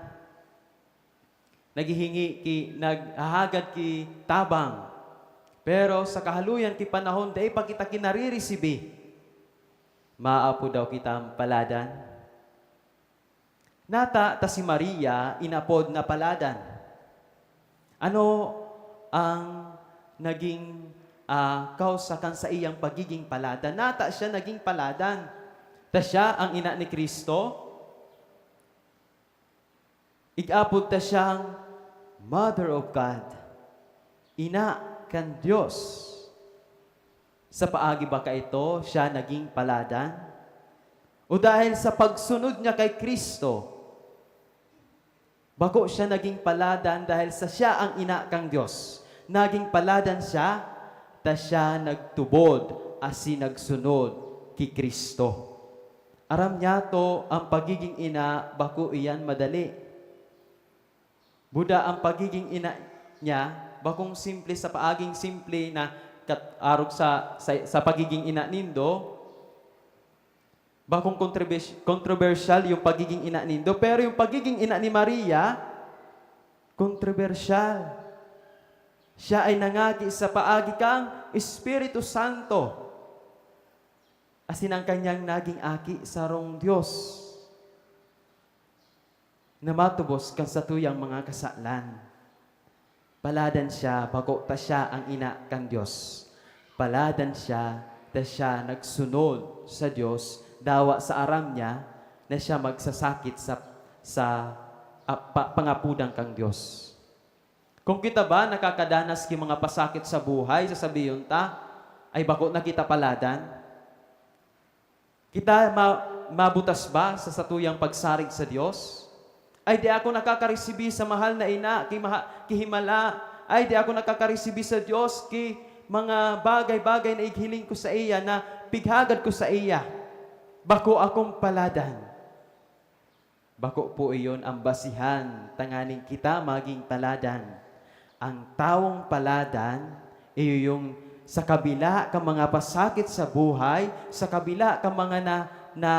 Naghihingi ki, naghahagad ki tabang. Pero sa kahaloyan ki panahon, dai pa kita kinareresibi. Maapod daw kitang paladan? Nata ta si Maria inapod na paladan. Ano ang naging, ah, kausa kan saiyang pagiging paladan? Nata siya naging paladan. Ta siya ang ina ni Cristo? Ig-apod ta siyang Mother of God, Ina kan Dios. Sa paagi ba kaito siya naging paladan? O dahil sa pagsunod niya kay Cristo, bako siya naging paladan dahil sa siya ang ina kan Dios? Naging paladan siya, ta siya nagtubod asin nagsunod ki Cristo. Aram niyato, ang pagiging ina bako iyan madali. Buda, ang pagiging ina niya bakong simple, sa paaging simple na kat-, arog sa, sa, sa pagiging ina nindo, bakong kontrobers-, kontrobersyal yung pagiging ina nindo, pero yung pagiging ina ni Maria, kontrobersyal. Siya ay nangaki sa paagi kang Espiritu Santo, asin ang kanyang naging aki, sarong Dios, na matubos kan satuyang mga kasalan. Paladan siya, bako ta siya ang ina kan Dios. Paladan siya, ta siya nagsunod sa Dios, dawa sa aram niya na siya magsasakit sa, sa, ah, pa-, pangapodan kan Dios. Kung kita ba nakakadanas ki mga pasakit sa buhay, sasabihon ta, "Ay, bako na kita paladan." Kita ma-, mabutas ba sa satuyang pagsarig sa Dios? "Ay, di ako nakakaresibi sa mahal na ina, ki maha-, ki himala. Ay, di ako nakakaresibi sa Dios ki mga bagay-bagay na ighiling ko saiya, na pighagad ko saiya. Bako akong paladan." Bako po iyon ang basihan tanganing kita maging paladan. Ang tawong paladan, iyo yung sa kabila kan mga pasakit sa buhay, sa kabila kan mga na, na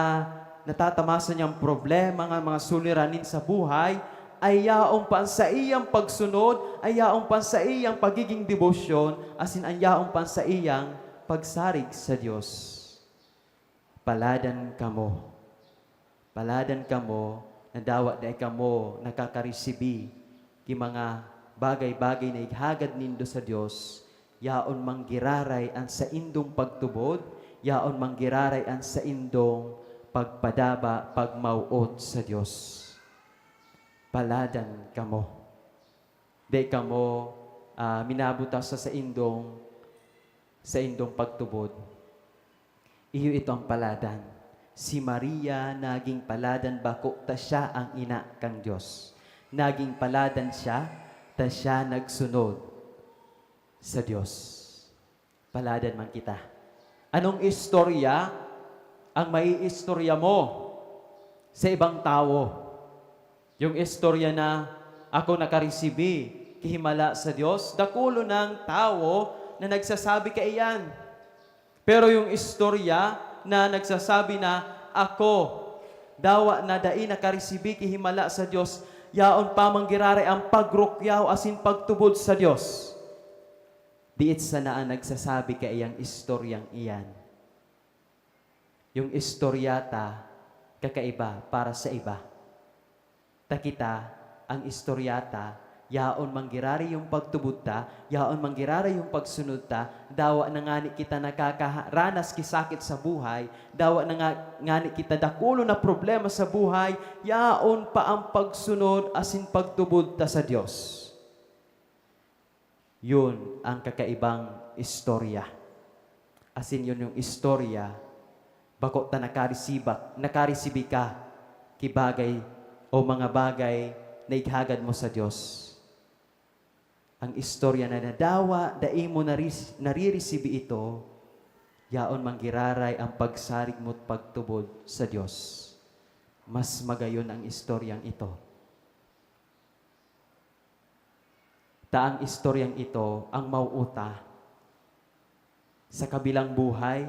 natatamasan niyang problema, nga mga suliranin sa buhay, ay yaon pa ang saiyang pagsunod, ay yaon pa ang saiyang pagiging debosyon, asin an yaon pa ang saiyang pagsarig sa Dios. Paladan kamo. Paladan kamo na dawa dai kamo nakakaresibi ki mga bagay-bagay na ighagad nindo sa Dios, yaon manggiraray an saindong pagtubod, yaon manggiraray an saindong pagpadaba, pagmaw-ot sa Dios. Paladan kamo. Dai kamo, ah, minabutas sa saindong, saindong pagtubod. Iyo ito ang paladan. Si Maria naging paladan, bako ta siya ang ina kan Dios. Naging paladan siya, ta siya nagsunod sa Dios. Paladan man kita. Anong istorya ang maiistorya mo sa ibang tawo? Yung istorya na, "Ako nakaresibi ki himala sa Dios," dakulo nang tawo na nagsasabi kaiyan. Pero yung istorya na nagsasabi na, "Ako, dawa na dai nakaresibi ki himala sa Dios," yaon pa manggiraray ang pagrukyaw asin pagtubod sa Dios. Diit sana an nagsasabi kaiyang istoryang iyan. Yung istorya ta, kakaiba para sa iba. Ta kita, ang istorya ta, yaon manggiraray yung pagtubod ta, yaon manggiraray yung pagsunod ta, dawa na ngani kita nakakaranas ki sakit sa buhay, dawa na nga, ngani kita dakulo na problema sa buhay, yaon pa ang pagsunod asin pagtubod ta sa Dios. Yun ang kakaibang istorya. Asin yun yung istorya, bako ta nakaresiba, nakaresibi ka ki bagay o mga bagay na ighagad mo sa Dios. Ang istorya na nadawa, dai mo naris-, nariresibi ito, yaon manggiraray ang pagsarig mo't pagtubod sa Dios. Mas magayon ang istoryang ito. Ta ang istoryang ito ang mawot ta. Sa kabilang buhay,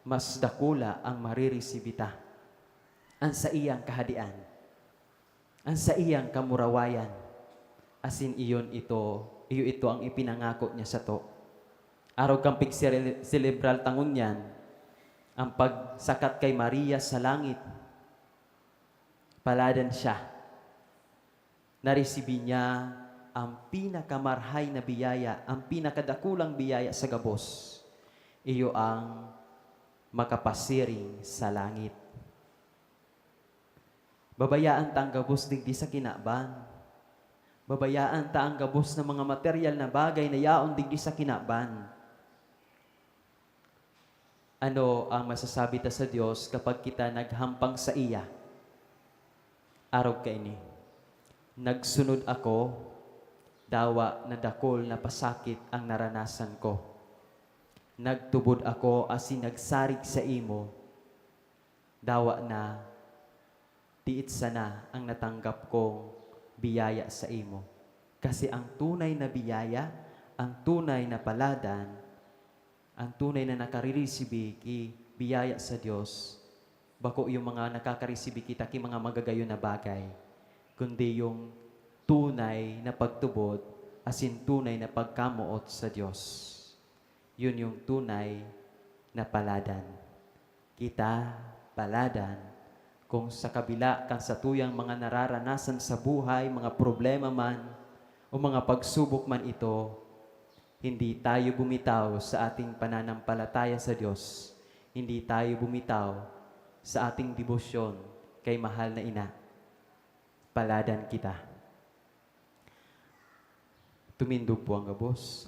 mas dakula ang mariresibi ta. An saiyang kahadian, an saiyang kamurawayan, asin iyon ito, iyo ito ang ipinangako niya sato. Arog kan pigselebrar ta ngunyan, ang pagsakat kay Maria sa langit. Paladan siya. Naresibi niya ang pinakamarhay na biyaya, ang pinakadakulang biyaya sa gabos. Iyo ang makapasiring sa langit. Babayaan ta ang gabos digdi sa kinaban. Babayaan ta ang gabos na mga materyal na bagay na yaon digdi sa kinaban. Ano ang masasabi ta sa Dios kapag kita naghampang saiya? Arog kaini, "Nagsunod ako, Dawa na dakul na pasakit ang naranasan ko. Nagtubod ako asin nagsarig saimo. Dawa na diit sana ang natanggap kong biyaya saimo. Kasi ang tunay na biyaya, ang tunay na paladan, ang tunay na nakaririsibi ki biyaya sa Dios, bako yung mga nakakarisibi kita ki mga magagayon na bagay, kundi yung tunay na pagtubod asin tunay na pagkamoot sa Dios. Yun yung tunay na paladan. Kita, paladan, kung sa kabila kan satuyang mga nararanasan sa buhay, mga problema man, o mga pagsubok man ito, hindi tayo bumitaw sa ating pananampalataya sa Diyos. Hindi tayo bumitaw sa ating debosyon kay mahal na ina. Paladan kita. Tumindog po ang gabos.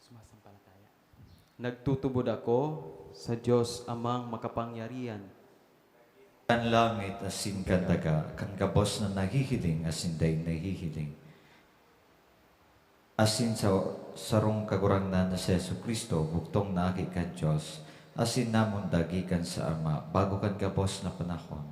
Sumasampalataya. Nagtutubod ako sa Diyos Amang Makapangyarihan. Kan langit asin kan daga, kan gabos na nahihiling asin dai nahihiling. Asin sa sarong Kagurangnan na si Jesu-Cristo, bugtong na Aki kan Dios, asin namundag gikan sa Ama bago kan gabos na panahon.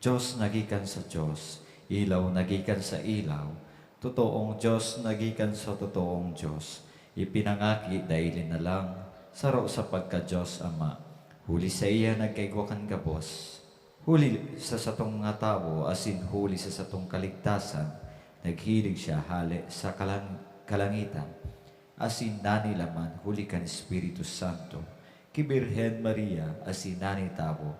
Dios na gikan sa Dios, ilaw na gikan sa ilaw, totoong Dios na gikan sa totoong Dios, ipinangaki daili na lang, saro sa pagka-Dios Ama. Huli saiya nagkaigwa kan gabos. Huli sa satong mga tawo asin huli sa satong kaligtasan, naghilig siya hale sa kalang-, kalangitan, asin nanilaman huli kan Espiritu Santo, ki Birhen Maria asin nani tawo.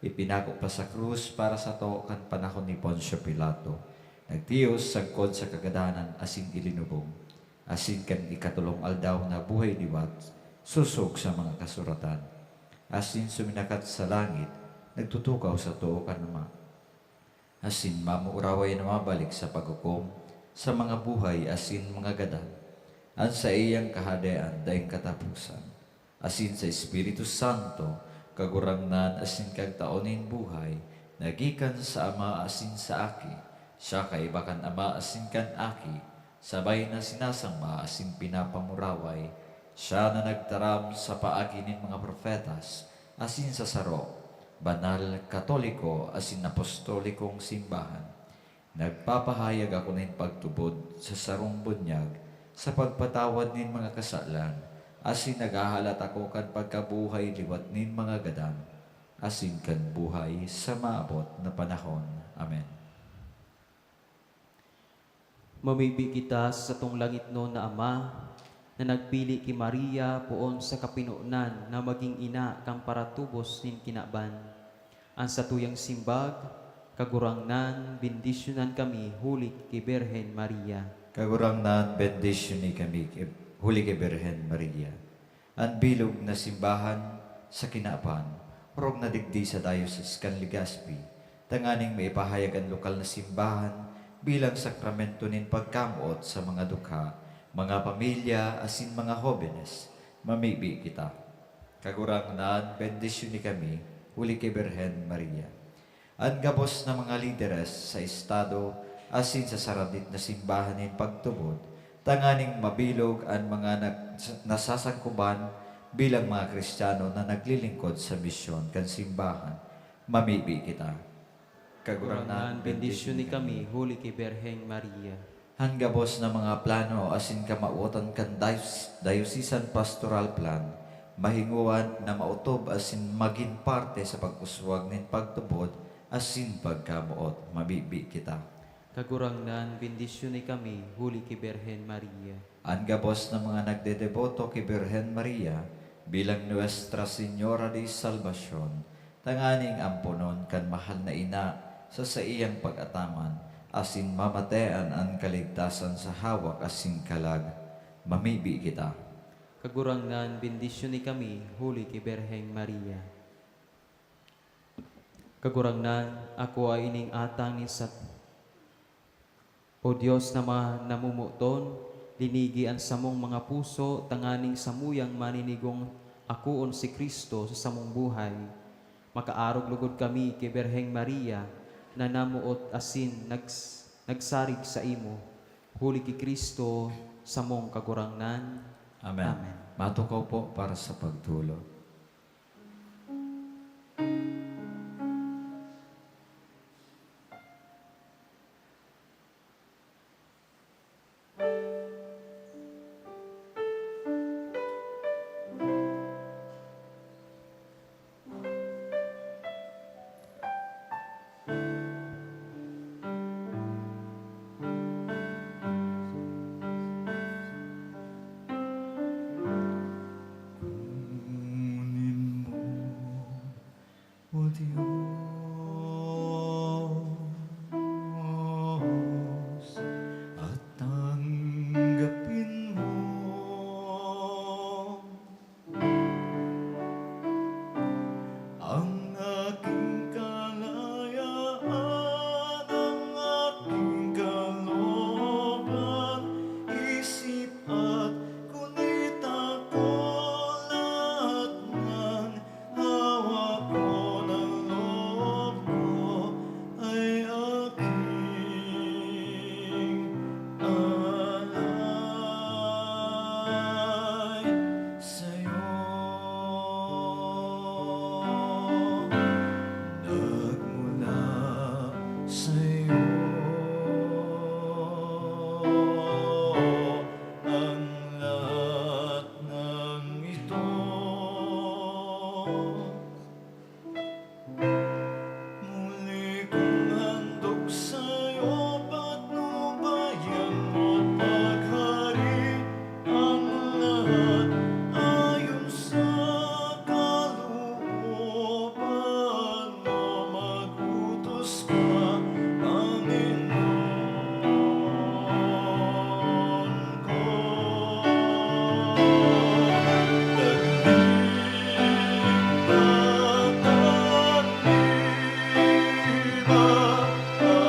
Ipinako pa sa krus para sato kan panahon ni Poncio Pilato. Nagtios sagkod sa kagadanan asin ilinubong. Asin kan ikatolong aldaw nabuhay liwat, sosog sa mga kasuratan. Asin suminakat sa langit, nagtutukaw sa too kan Ama. Asin mamuuraway na mabalik sa paghukom sa mga buhay asin mga gadan. An saiyang kahadean daing kataposan. Asin sa Espiritu Santo, Kagurangnan asin Kagtao nin buhay, na gikan sa Ama asin sa Aki, siya kaiba kan Ama asin kan Aki, sabay na sinasamba asin pinapamuraway, siya na nagtaram sa paagi nin mga propetas, asin sa saro, banal, katoliko, asin apostolikong simbahan. Nagpapahayag ako nin pagtubod sa sarong bunyag sa pagpatawad nin mga kasalan, asin naghahalat ako kan pagkabuhay liwat nin mga gadan, asin kan buhay sa maabot na panahon. Amen. Mamibi kita sa satong langitnon na Ama, na nagpili ki Maria poon sa kapinonan na magin ina kan paratubos nin kinaban. An satuyang simbag, Kagurangnan, bendisyonan kami huli ki Birhen Maria. Kagurangnan, bendisyoni kami ki-, huli ki Birhen Maria. An bilog na simbahan sa kinaban, orog na digdi sa Diocese kan Legazpi, tanganing maipahayag an lokal na simbahan bilang sakramento nin pagkamoot sa mga dukha, mga pamilya, asin mga hobenes. Mamibi kita. Kagurangnan, bendisyoni kami, huli ki Birhen Maria. An gabos na mga lideres sa estado asin sa saradit na simbahan nin pagtubod, tanganing mabilog an mga nag-, nasasangkuban bilang mga Kristiyano na naglilingkod sa misyon kan simbahan. Mamibi kita. Kagurangnan, bendisyoni kami, huli ki Birheng Maria. An gabos na mga plano asin kamawotan kan Dios-, Diocesan Pastoral Plan, mahingoan na maotob asin magin parte sa pag-uswag nin pagtubod asin pagkamoot. Mabibi kita. Kagurangnan, bendisyoni kami, huli ki Birhen Maria. An gabos na mga nagdedeboto ki Birhen Maria, bilang Nuestra Señora de Salvacion, tanganing amponon kan mahal na ina sa saiyang pag-ataman, asin mamatean an kaligtasan sa hawak asin kalag. Mamibi kita. Kagurangnan, bendisyoni kami, huli ki Birheng Maria. Kagurangnan, akoa ining atang nin sat-, O Dios na ma-, namomoton, linigi an samong mga puso tanganing samuyang maninigong akoon si Cristo sa samong buhay, makaarog logod kami ki Birheng Maria na namoot asin nags-, nagsarig saimo, huli ki Cristo, samong Kagurangnan. Amen. Amen. Matukaw po para sa pagtulog. Kunin mo, O Diyos, at tanggapin mo ang aking kalayaan, ang aking kalooban, isip at kunita ko, lahat ng hawak ko, ng loob ko ay aking alay sa'yo. Nagmula sa'yo ang lahat ng ito. Muli kong handog sa'yo, patnubayan mo't pagharian ang lahat ayon sa kalooban mo. Mag-utos ka, Panginoon ko. Ang lahat ay tatalikdan ko. Taging tatakliban ko, ipagkaloob mo lamang ang pag-ibig mo.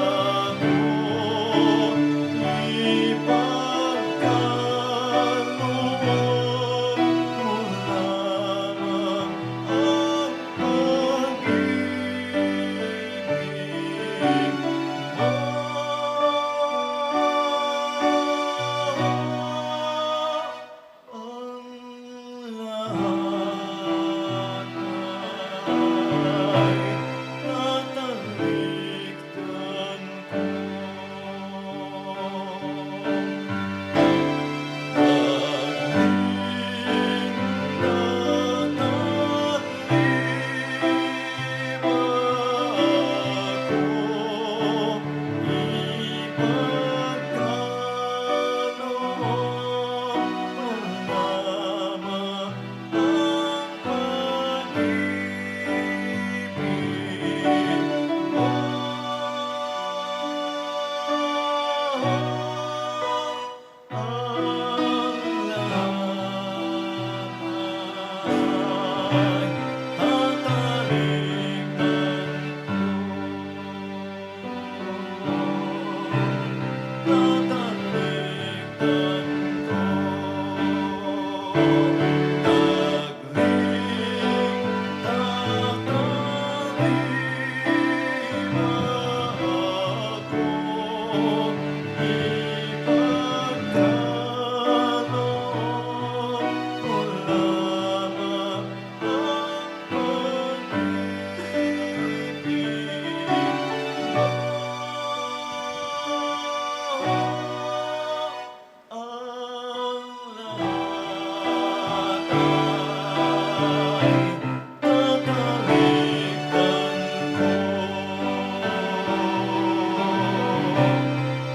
Ang lahat ay tatalikdan ko. Tatalikdan ko. Taging tatakliban ko, ipagkaloob mo lamang ang pag-ibig mo.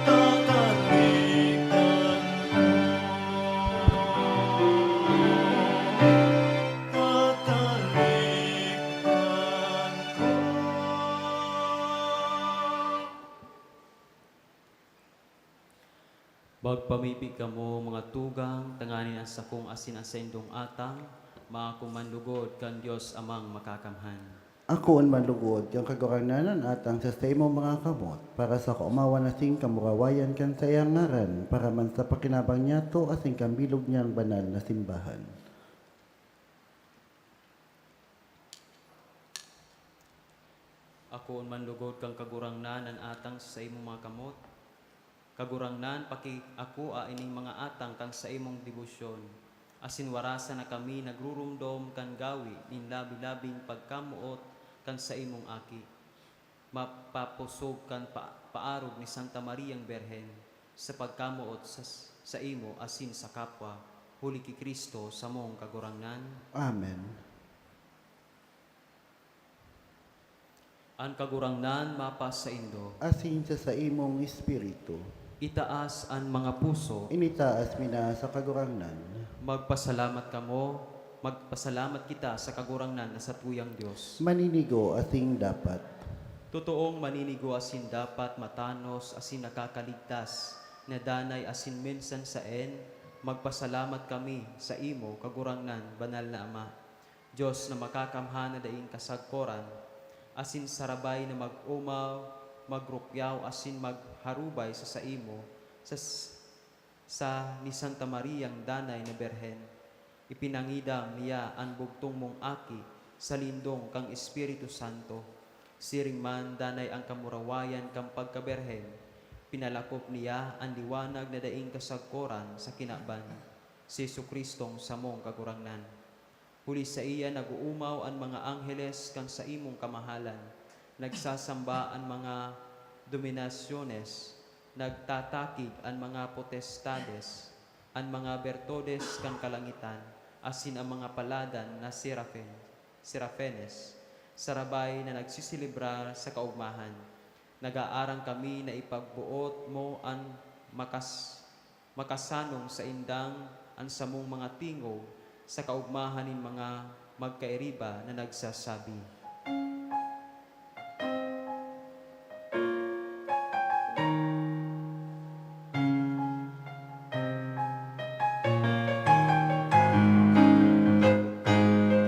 Ang lahat ay tatalikdan ko. Tatalikdan ko. Tatalikdan ko. Magpamibi kamo, mga tugang, tanganing an sakong asin an saindong atang maako man lugod kan Dios Amang Makakamhan. Akoon man lugod kan Kagurangnan an atang sa saimong mga kamot, para sa kaomawan asin kamurawayan kan saiyang ngaran, para man sa pakinabang niyato asin kan bilog niyang banal na simbahan. Poon man lugod kan Kagurangnan an atang sa saimong mga kamot. Kagurangnan, pakiakoa ining mga atang kan saimong debosyon, asin warasa na kami nagruromdom kan gawi nin labi-labing pagkamoot kan saimong Aki, mapapusog kan pa-, paarog ni Santa Mariang Birhen, sa pagkamoot sa, saimo asin sa kapwa, huli ki Cristo, samong Kagurangnan. Amen. An Kagurangnan mapasaindo. Asin sa saimong espiritu. Itaas an mga puso. Initaas mi na sa Kagurangnan. Magpasalamat kamo, magpasalamat kita sa Kagurangnan na satuyang Dios. Maninigo asin dapat. Totoong maninigo asin dapat, matanos asin nakakaligtas, na danay asin minsan saen, magpasalamat kami saimo, Kagurangnan, Banal na Ama. Dios na makakamhan na daing kasagkoran, asin sarabay na mag-omaw, magrukyaw asin magharubay sa saimo, sa, sa ni Santa Mariang danay na Birhen. Ipinangidam niya an bugtong mong Aki sa lindong kan Espiritu Santo. Siring man danay an kamurawayan kan pagkabirhen, pinalakop niya an liwanag na daing kasagkoran sa kinaban, si Jesu-Cristong samong Kagurangnan. Huli saiya nag-oomaw an mga angheles kan saimong kamahalan, nagsasamba an mga dominasyones, nagtatakig an mga potestades, an mga bertodes kan kalangitan, asin an mga paladan na serafen, serafenes, sarabay na nagseselebrar sa kaogmahan. Nag-aarang kami na ipagboot mo an makas-, makasanong saindang an samong mga tingog sa kaogmahan nin mga magkairiba na nagsasabi,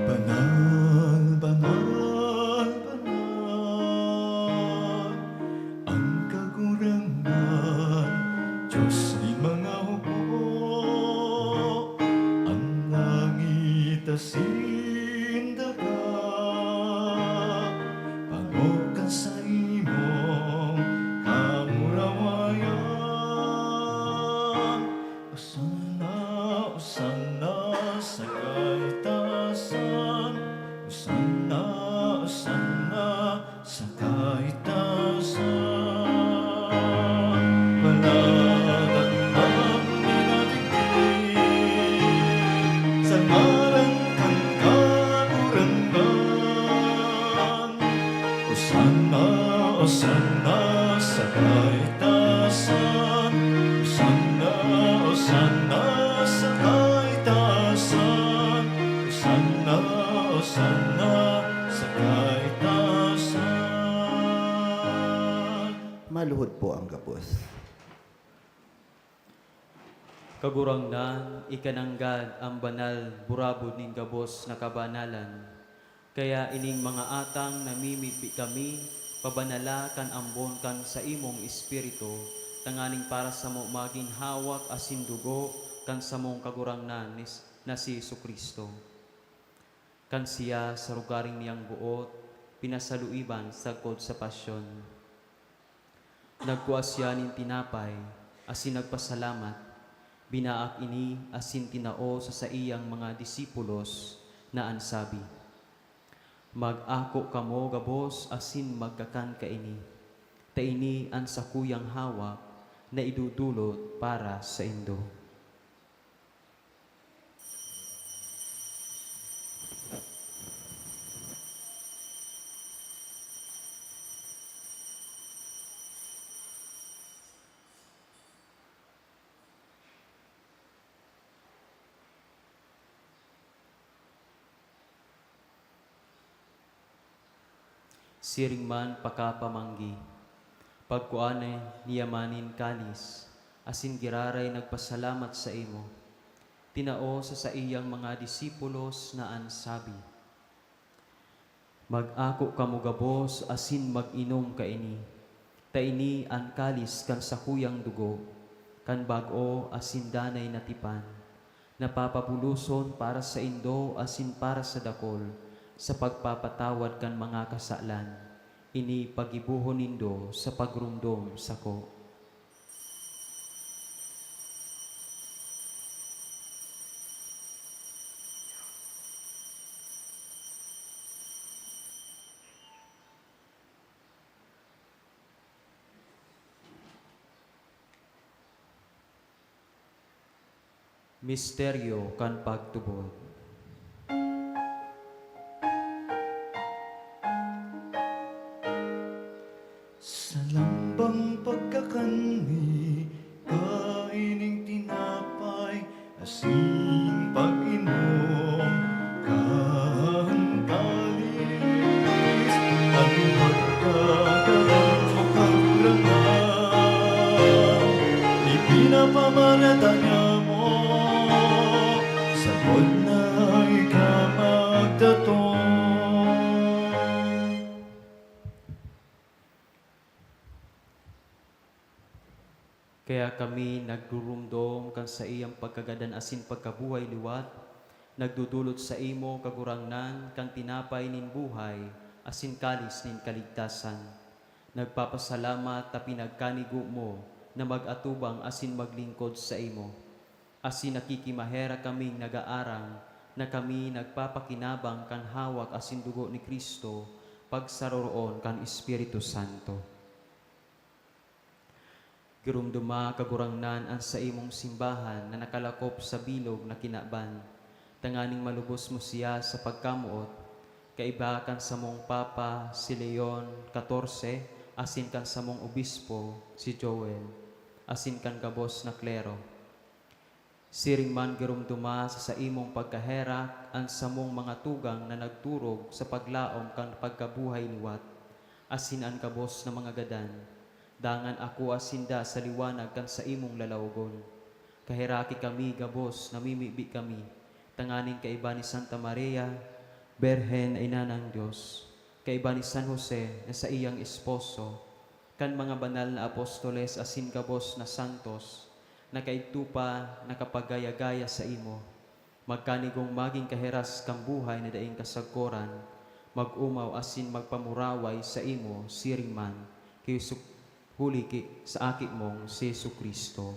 "Banal, banal, banal." An Kagurangnan, Dios nin mga hukbo, an langit asin daga, pangog kan saimong kamurawayan. Osana, Osana sa kaitasan, Osana, Osana sa kaitasan. Palakpak an minadigdi sa ngaran kan Kagurangnan. Osana, Osana sa kaitasan. Osana, Osana sa kaitasan. Osana, Osana sa kaitasan. Maluhod po ang gabos. Kagurangnan, ika nanggad an banal burabod nin gabos na kabanalan. Kaya ining mga atang namimibi kami, pabanala kan ambon kan saimong Espiritu, tanganing para samo magin hawak asin dugo kan samong Kagurangnan ni, na si Jesu-Cristo. Kan siya, sa rogaring niyang boot, pinasaluiban sagkod sa pasyon. Nagkua siya nin tinapay, asin nagpasalamat, binaak ini asin tinao sa saiyang mga disipulos, na an sabi, "Mag-ako kamo gabos asin magkakan kaini, ta ini an sakuyang hawak na idodolot para saindo." Siring man pakapamanggi, pagkua niya man nin kalis, asin giraray nagpasalamat saimo, tinao sa saiyang mga disipulos na an sabi, "Mag-ako kamo gabos asin mag-inom kaini, ta ini an kalis kan sakuyang dugo, kan bag-o asin danay na tipan, na papabuloson para saindo asin para sa dakul sa pagpapatawad kan mga kasalan. Ini pagibohon nindo sa pagromdom sako. Misteryo kan pagtubod. Sa lambang pagkakan mi, kaining tinapay, asin pag-inom kan kalis, an pagkagadan o Kagurangnan, ipinapamarataya mo, sagkod na ika magdatong. Kaya kami nagrurumdom kan saiyang pagkagadan asin pagkabuhay liwat, nagdodolot saimo, Kagurangnan, kan tinapay nin buhay asin kalis nin kaligtasan. Nagpapasalamat ta pinagkanigo mo na mag-atubang asin maglingkod saimo. Asin nakikimaherak kaming nagaarang na kami nagpapakinabang kan hawak asin dugo ni Cristo, pagsaroroon kan Espiritu Santo. Giromdoma, Kagurangnan, an saimong simbahan na nakalakop sa bilog na kinaban, tanganing malubos mo siya sa pagkamoot, kaiba kan samong Papa, si Leon katorse, asin kan samong Obispo, si Joel, asin kan gabos na klero. Siring man giromdoma sa saimong pagkaherak an samong mga tugang na nagturog sa paglaom kan pagkabuhay liwat, asin an gabos na mga gadan. Dangan akoa sinda sa liwanag kan saimong lalawogon. Kaheraki kami gabos, namimibi kami, tanganing kaiba ni Santa Maria, Birhen na Ina nin Dios, kaiba ni San Jose na saiyang esposo, kan mga banal na apostoles asin gabos na santos na kaidto pa nakapagaya-gaya saimo, magkanigong magin kahiras kan buhay na daing kasagkoran, mag-omaw asin magpamuraway saimo siring man ki Jesu-, huli ki, sa Aki mong si Jesu-Cristo.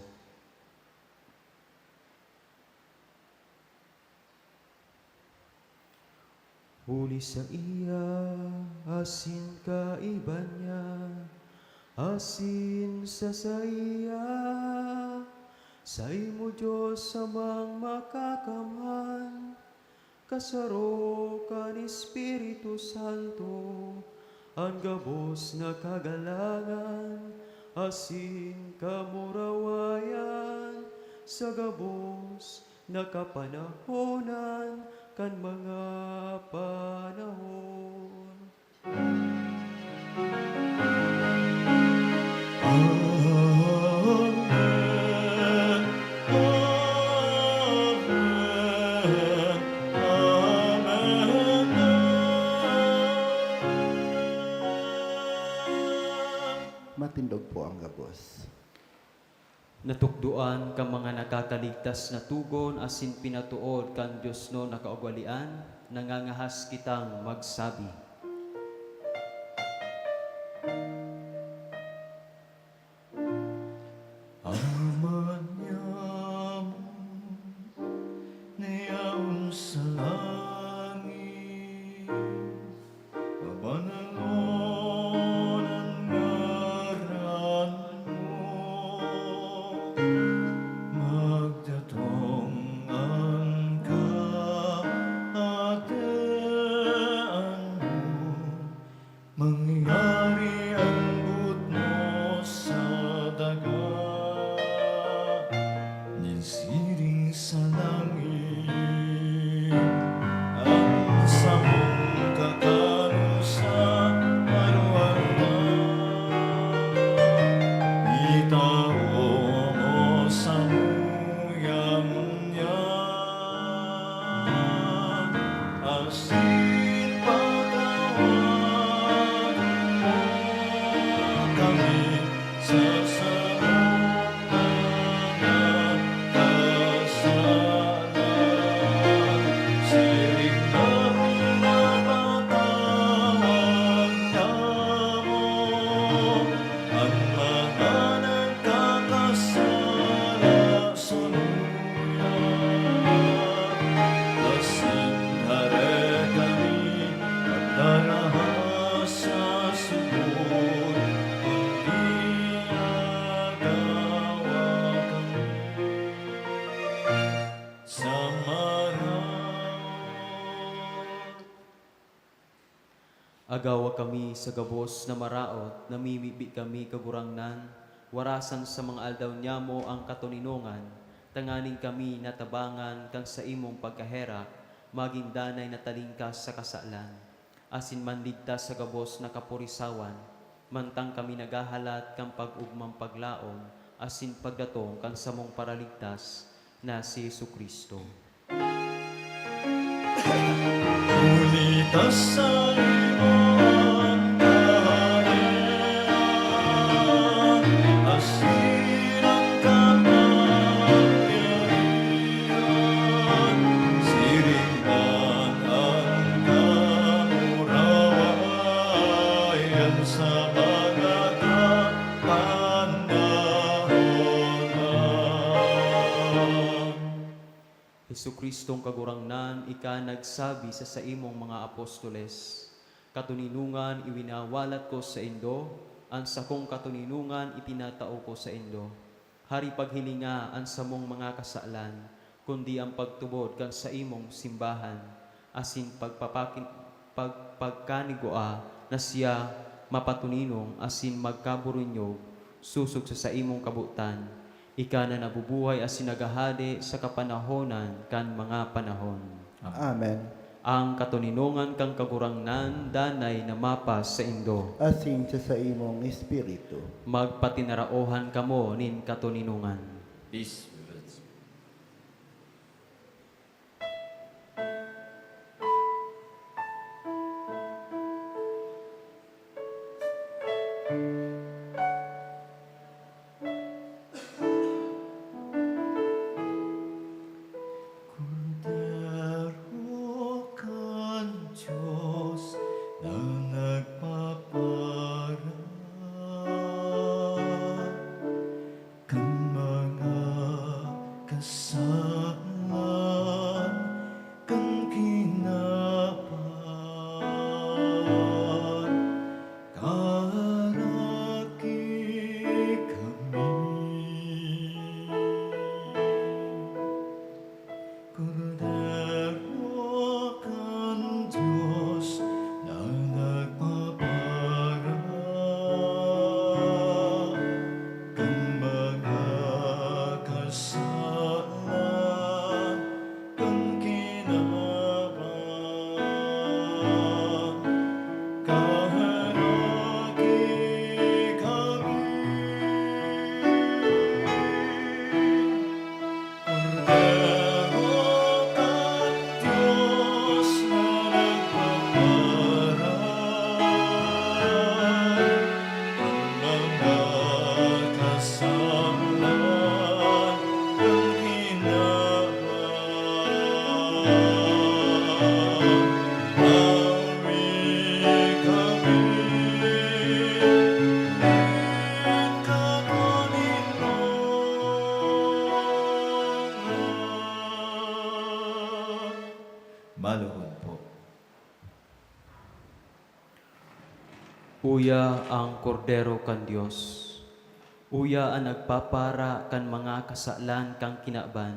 Huli saiya, asin kaiba niya, asin sa saiya, saimo, Dios Amang Makakamhan, kasaro kan Espiritu Santo, an gabos na kagalangan asin kamurawayan sa gabos na kapanahonan kan mga panahon. Amen. Amen. Amen. Matindog po ang gabos. Natukdoan kan mga nakakaligtas na togon asin pinatood kan diosnon na kaugalean, nangangahas kitang magsabi. Ama niamo na yaon sa langit, pabanalon an ngaran mo. Magdatong an Kahadean Agawa kami sa gabos na maraot, namimibi kami, Kagurangnan, warasan sa mga aldaw niyamo ang katoninongan, tanganing kami natabangan kan saimong pagkaherak, magin danay na talingkas sa kasalan, asin manligtas sa gabos na kapurisawan, mantang kami naghahalat kan pag-ogmang paglaom asin pagdatong kan samong Paraligtas na si Jesu-Cristo. Huli ta sa imo an kahadean, asin an kapangyarihan, siring man an kamurawayan sa mga tapanahon. Jesu-Cristong Kagurangnan, ika nagsabi sa saimong mga apostoles, "Katoninongan iwinawalat ko saindo, an sakong katoninongan itinatao ko saindo." Hari, paghilinga an samong mga kasalan, kundi an pagtubod kan saimong simbahan, asin pagpapaki-, pag-, pagkanigua na siya mapatoninong asin magkaburinyog sosog sa saimong kabotan. Ika na nabubuhay asin naghahade sa kapanahonan kan mga panahon. Amen. Amen. Ang katoninongan kan Kagurangnan danay na mapasaindo. Asin sa saimong espiritu. Magpatinaraohan kamo nin katoninongan. Peace be with you. Kordero kan Dios na nagpapara kan mga kasalan kan kinaban, kaharaki kami. Kordero kan Dios na nagpapara kan mga kasalan kan kinaban, kaharaki kami. Kordero kan Dios na nagpaparay kan mga kasalan kan kinaban, hari kami. Maluhod po. Uya an Kordero kan Dios. Uya an nagpapara kan mga kasalan kan kinaban.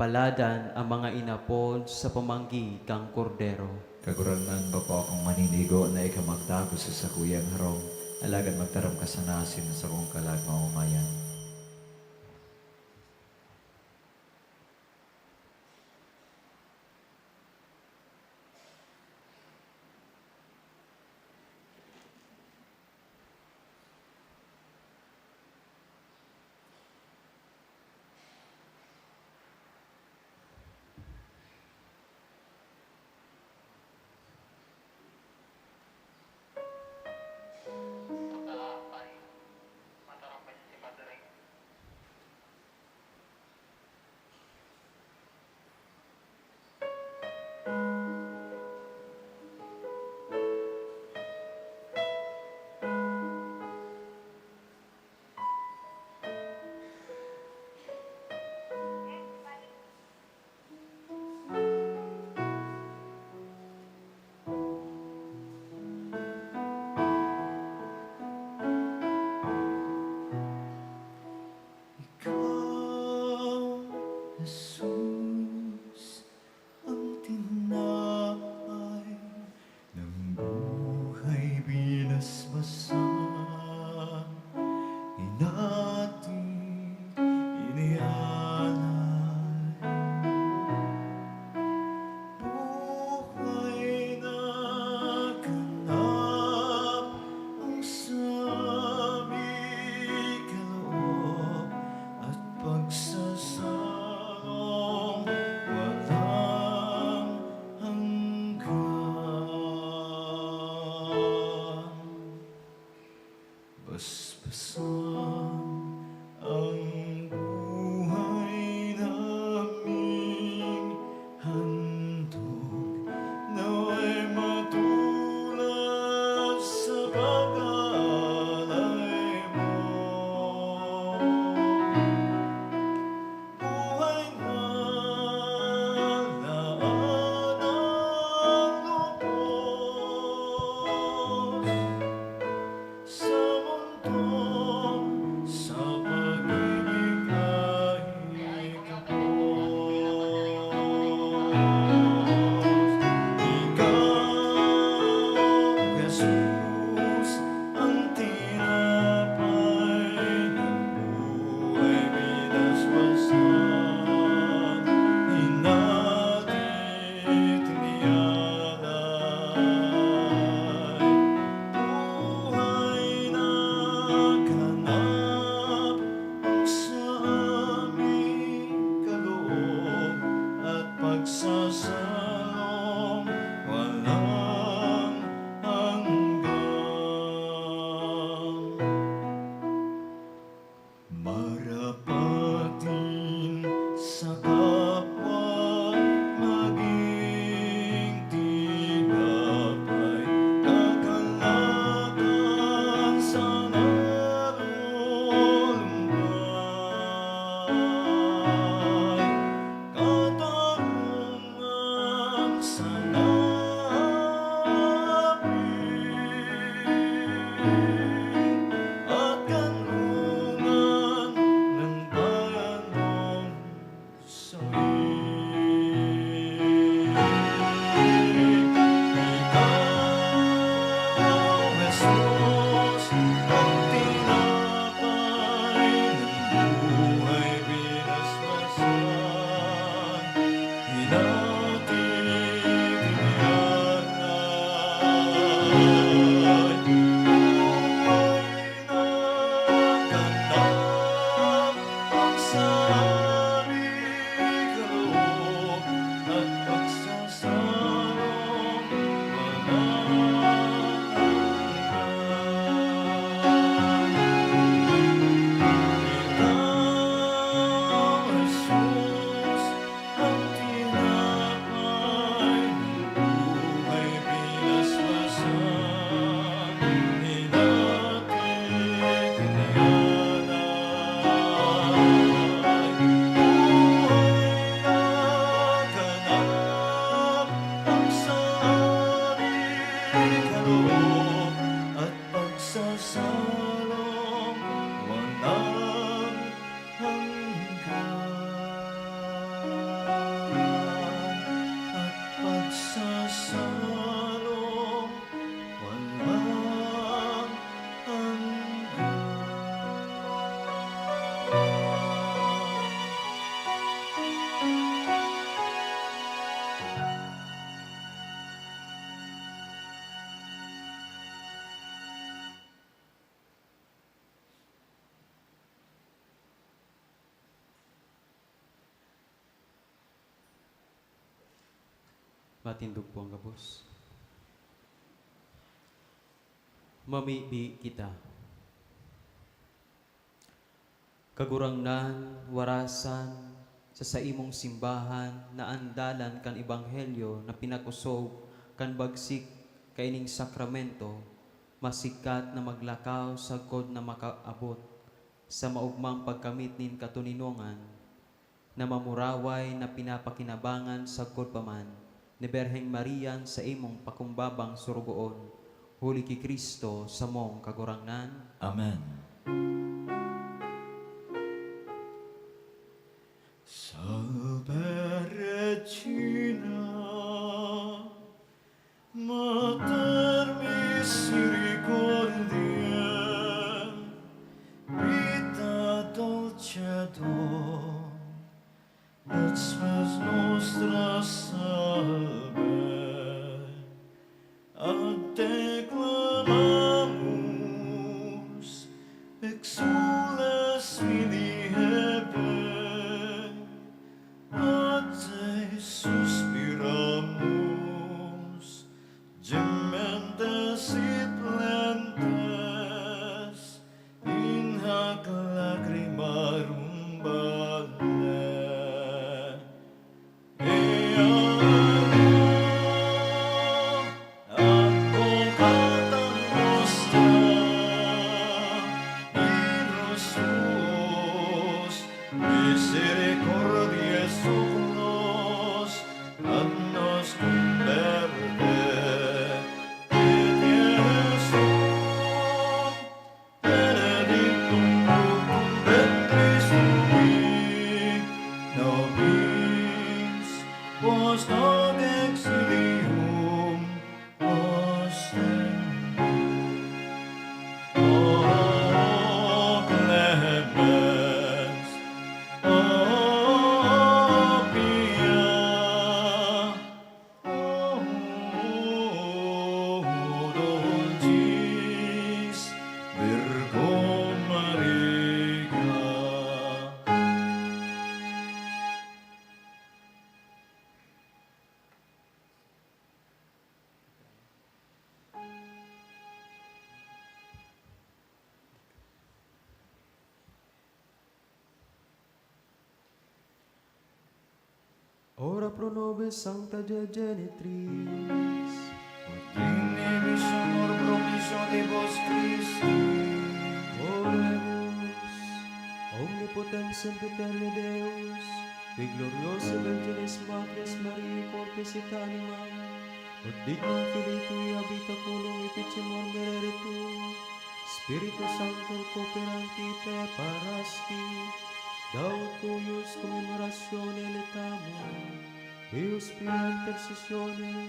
Paladan an mga inapod sa pamanggi kan Kordero. Kagurangnan, bako akong maninigo na ika magtago sa sakuyang harong, alagad magtaram ka sana asin an sakong kalag maomayan. Pasan ang buhay naming handog, nawa'y matulad sa pag-aalay mo. Buhay na laan ang lubos sa mundo, sa pag-ibig ay kapos. Ikaw, Jesus, ang tinapay ng buhay pinaspasan, hinatid ni Adan. Buhay na ganap ang sa aming kaloob at pagsasalong walang hanggan. Marapat din sa kapwa maging tinapay, kagalakan sa nalulumbay, katarungan sa nabi, at kanlungan ng bayan mong sawi. Ikaw, Jesus, ang tinapay ng buhay pinaspasan, hinatid ni Adan. Buhay na ganap ang sabi, kaloob at pagsasalong walang hanggan. Ikaw, Jesus, ang tinapay ng buhay pinaspasan, hinatid ni Adan. Buhay na ganap ang sabi, kaloob at pagsasalong walang hanggan at pagsasalong walang hanggan. Matindog po ang gabos. Mamibi kita. Kagurangnan, warasan, sa saimong simbahan na an dalan kan ebanghelyo na pinag-osob kan bagsik kaining sakramento, masigkat na maglakaw sagkod na makaabot sa maogmang pagkamit nin katoninongan na mamuraway na pinapakinabangan sagkod pa man ni Birheng Maria an saimong pakumbabang sorogoon, huli ki Cristo samong Kagurangnan. Amen. Salve Regina, Mater misericordiae, vita dulcedo, et spes nostra salve. Ad te clamamus, Misericordiae sucros, ad nos converte, et Iesum benedictum fructum ventris tui, nobis post hoc exilium ostende. O clemens, o pia, o dulcis Virgo Maria. Ora pro nobis, Sancta Dei Genitris. Ut digni bis amor promisio de vos Christi. Oremus. Omnipotens sempiterni Deus, qui gloriose Virginis Matris Mariae corpus et anima, ut dignam Filii tui habitaculum efficemur merere tuum, Spiritu Sancto cooperanti te parasti, Daut tuus commemoratione laetamur, eius pia intercessione,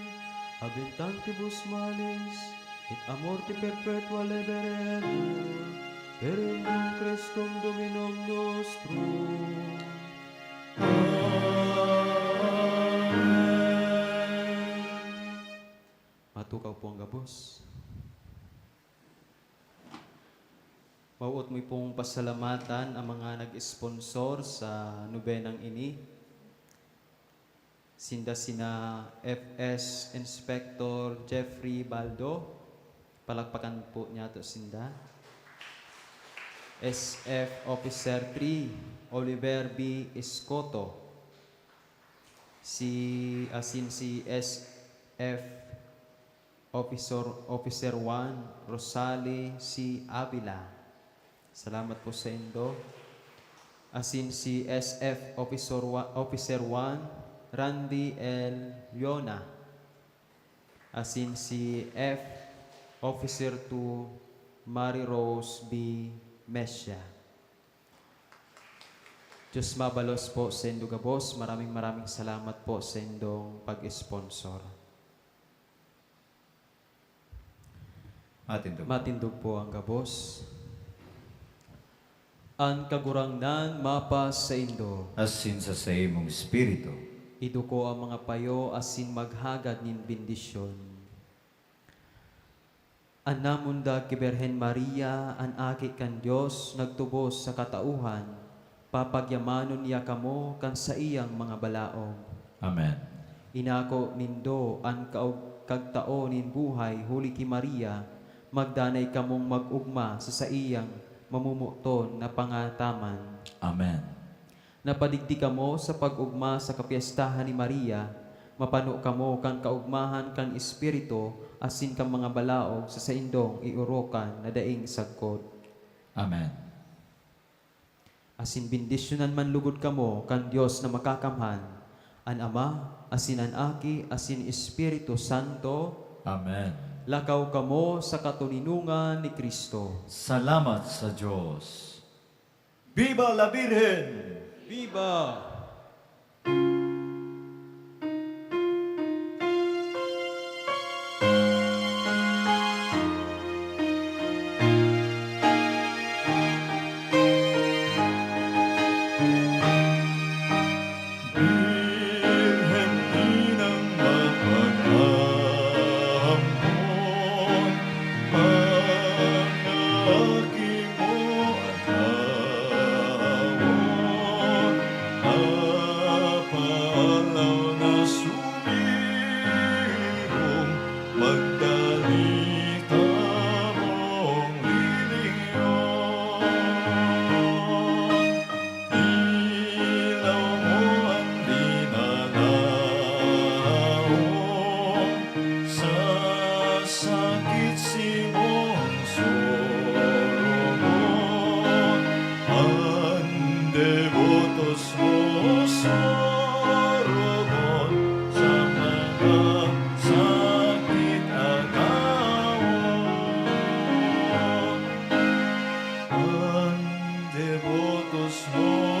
habentantibus malis, et a morte perpetua liberemur, per Christum Dominum nostrum. Amen. Matukaw po ang gabos. Mawot mi pong pasalamatan ang mga nag-sponsor sa nobenang ini. Sinda sina F S Inspector Jeffrey Baldo. Palakpakan po niyato sinda. S F Officer three, Oliver B Escoto. Si, asin si S F Officer, Officer one, Rosale C Avila. Salamat po saindo. Asin si S F Officer wa-, Officer one, Randy L Leona. Asin si F Officer two, Mary Rose B Mesia. Diyos mabalos po saindo gabos. Maraming, maraming salamat po saindong pag-sponsor. Matindog. Matindog po ang gabos. An Kagurangnan mapasaindo. Asin sa saimong espiritu. Iduko ang mga payo asin maghagad nin bendisyon. An namundag ki Birhen Maria, an Aki kan Dios, nagtubos sa katauhan, papagyamanon niya kamo kan saiyang mga balaog. Amen. Inako nindo an kaog-, kagtao nin buhay huli ki Maria, magdanay kamong mag-ogma sa saiyang mamomoton na pangataman. Amen. Napadigdi kamo sa pag-ogma sa kapyestahan ni Maria, mapano kamo kan kaogmahan kan Espiritu asin kan mga balaog sa saindong iorokan na daing sagkod. Amen. Asin bendisyonan man logod kamo kan Dios na Makakamhan, an Ama, asin an Aki, asin Espiritu Santo. Amen. Lakaw kamo sa katoninongan ni Cristo. Salamat sa Dios. Viva la Virgen! Viva! Birhen inang mapag-ampon, mga aki mo at tawon, Susurubon sa mga sakit agawon. An debotos mo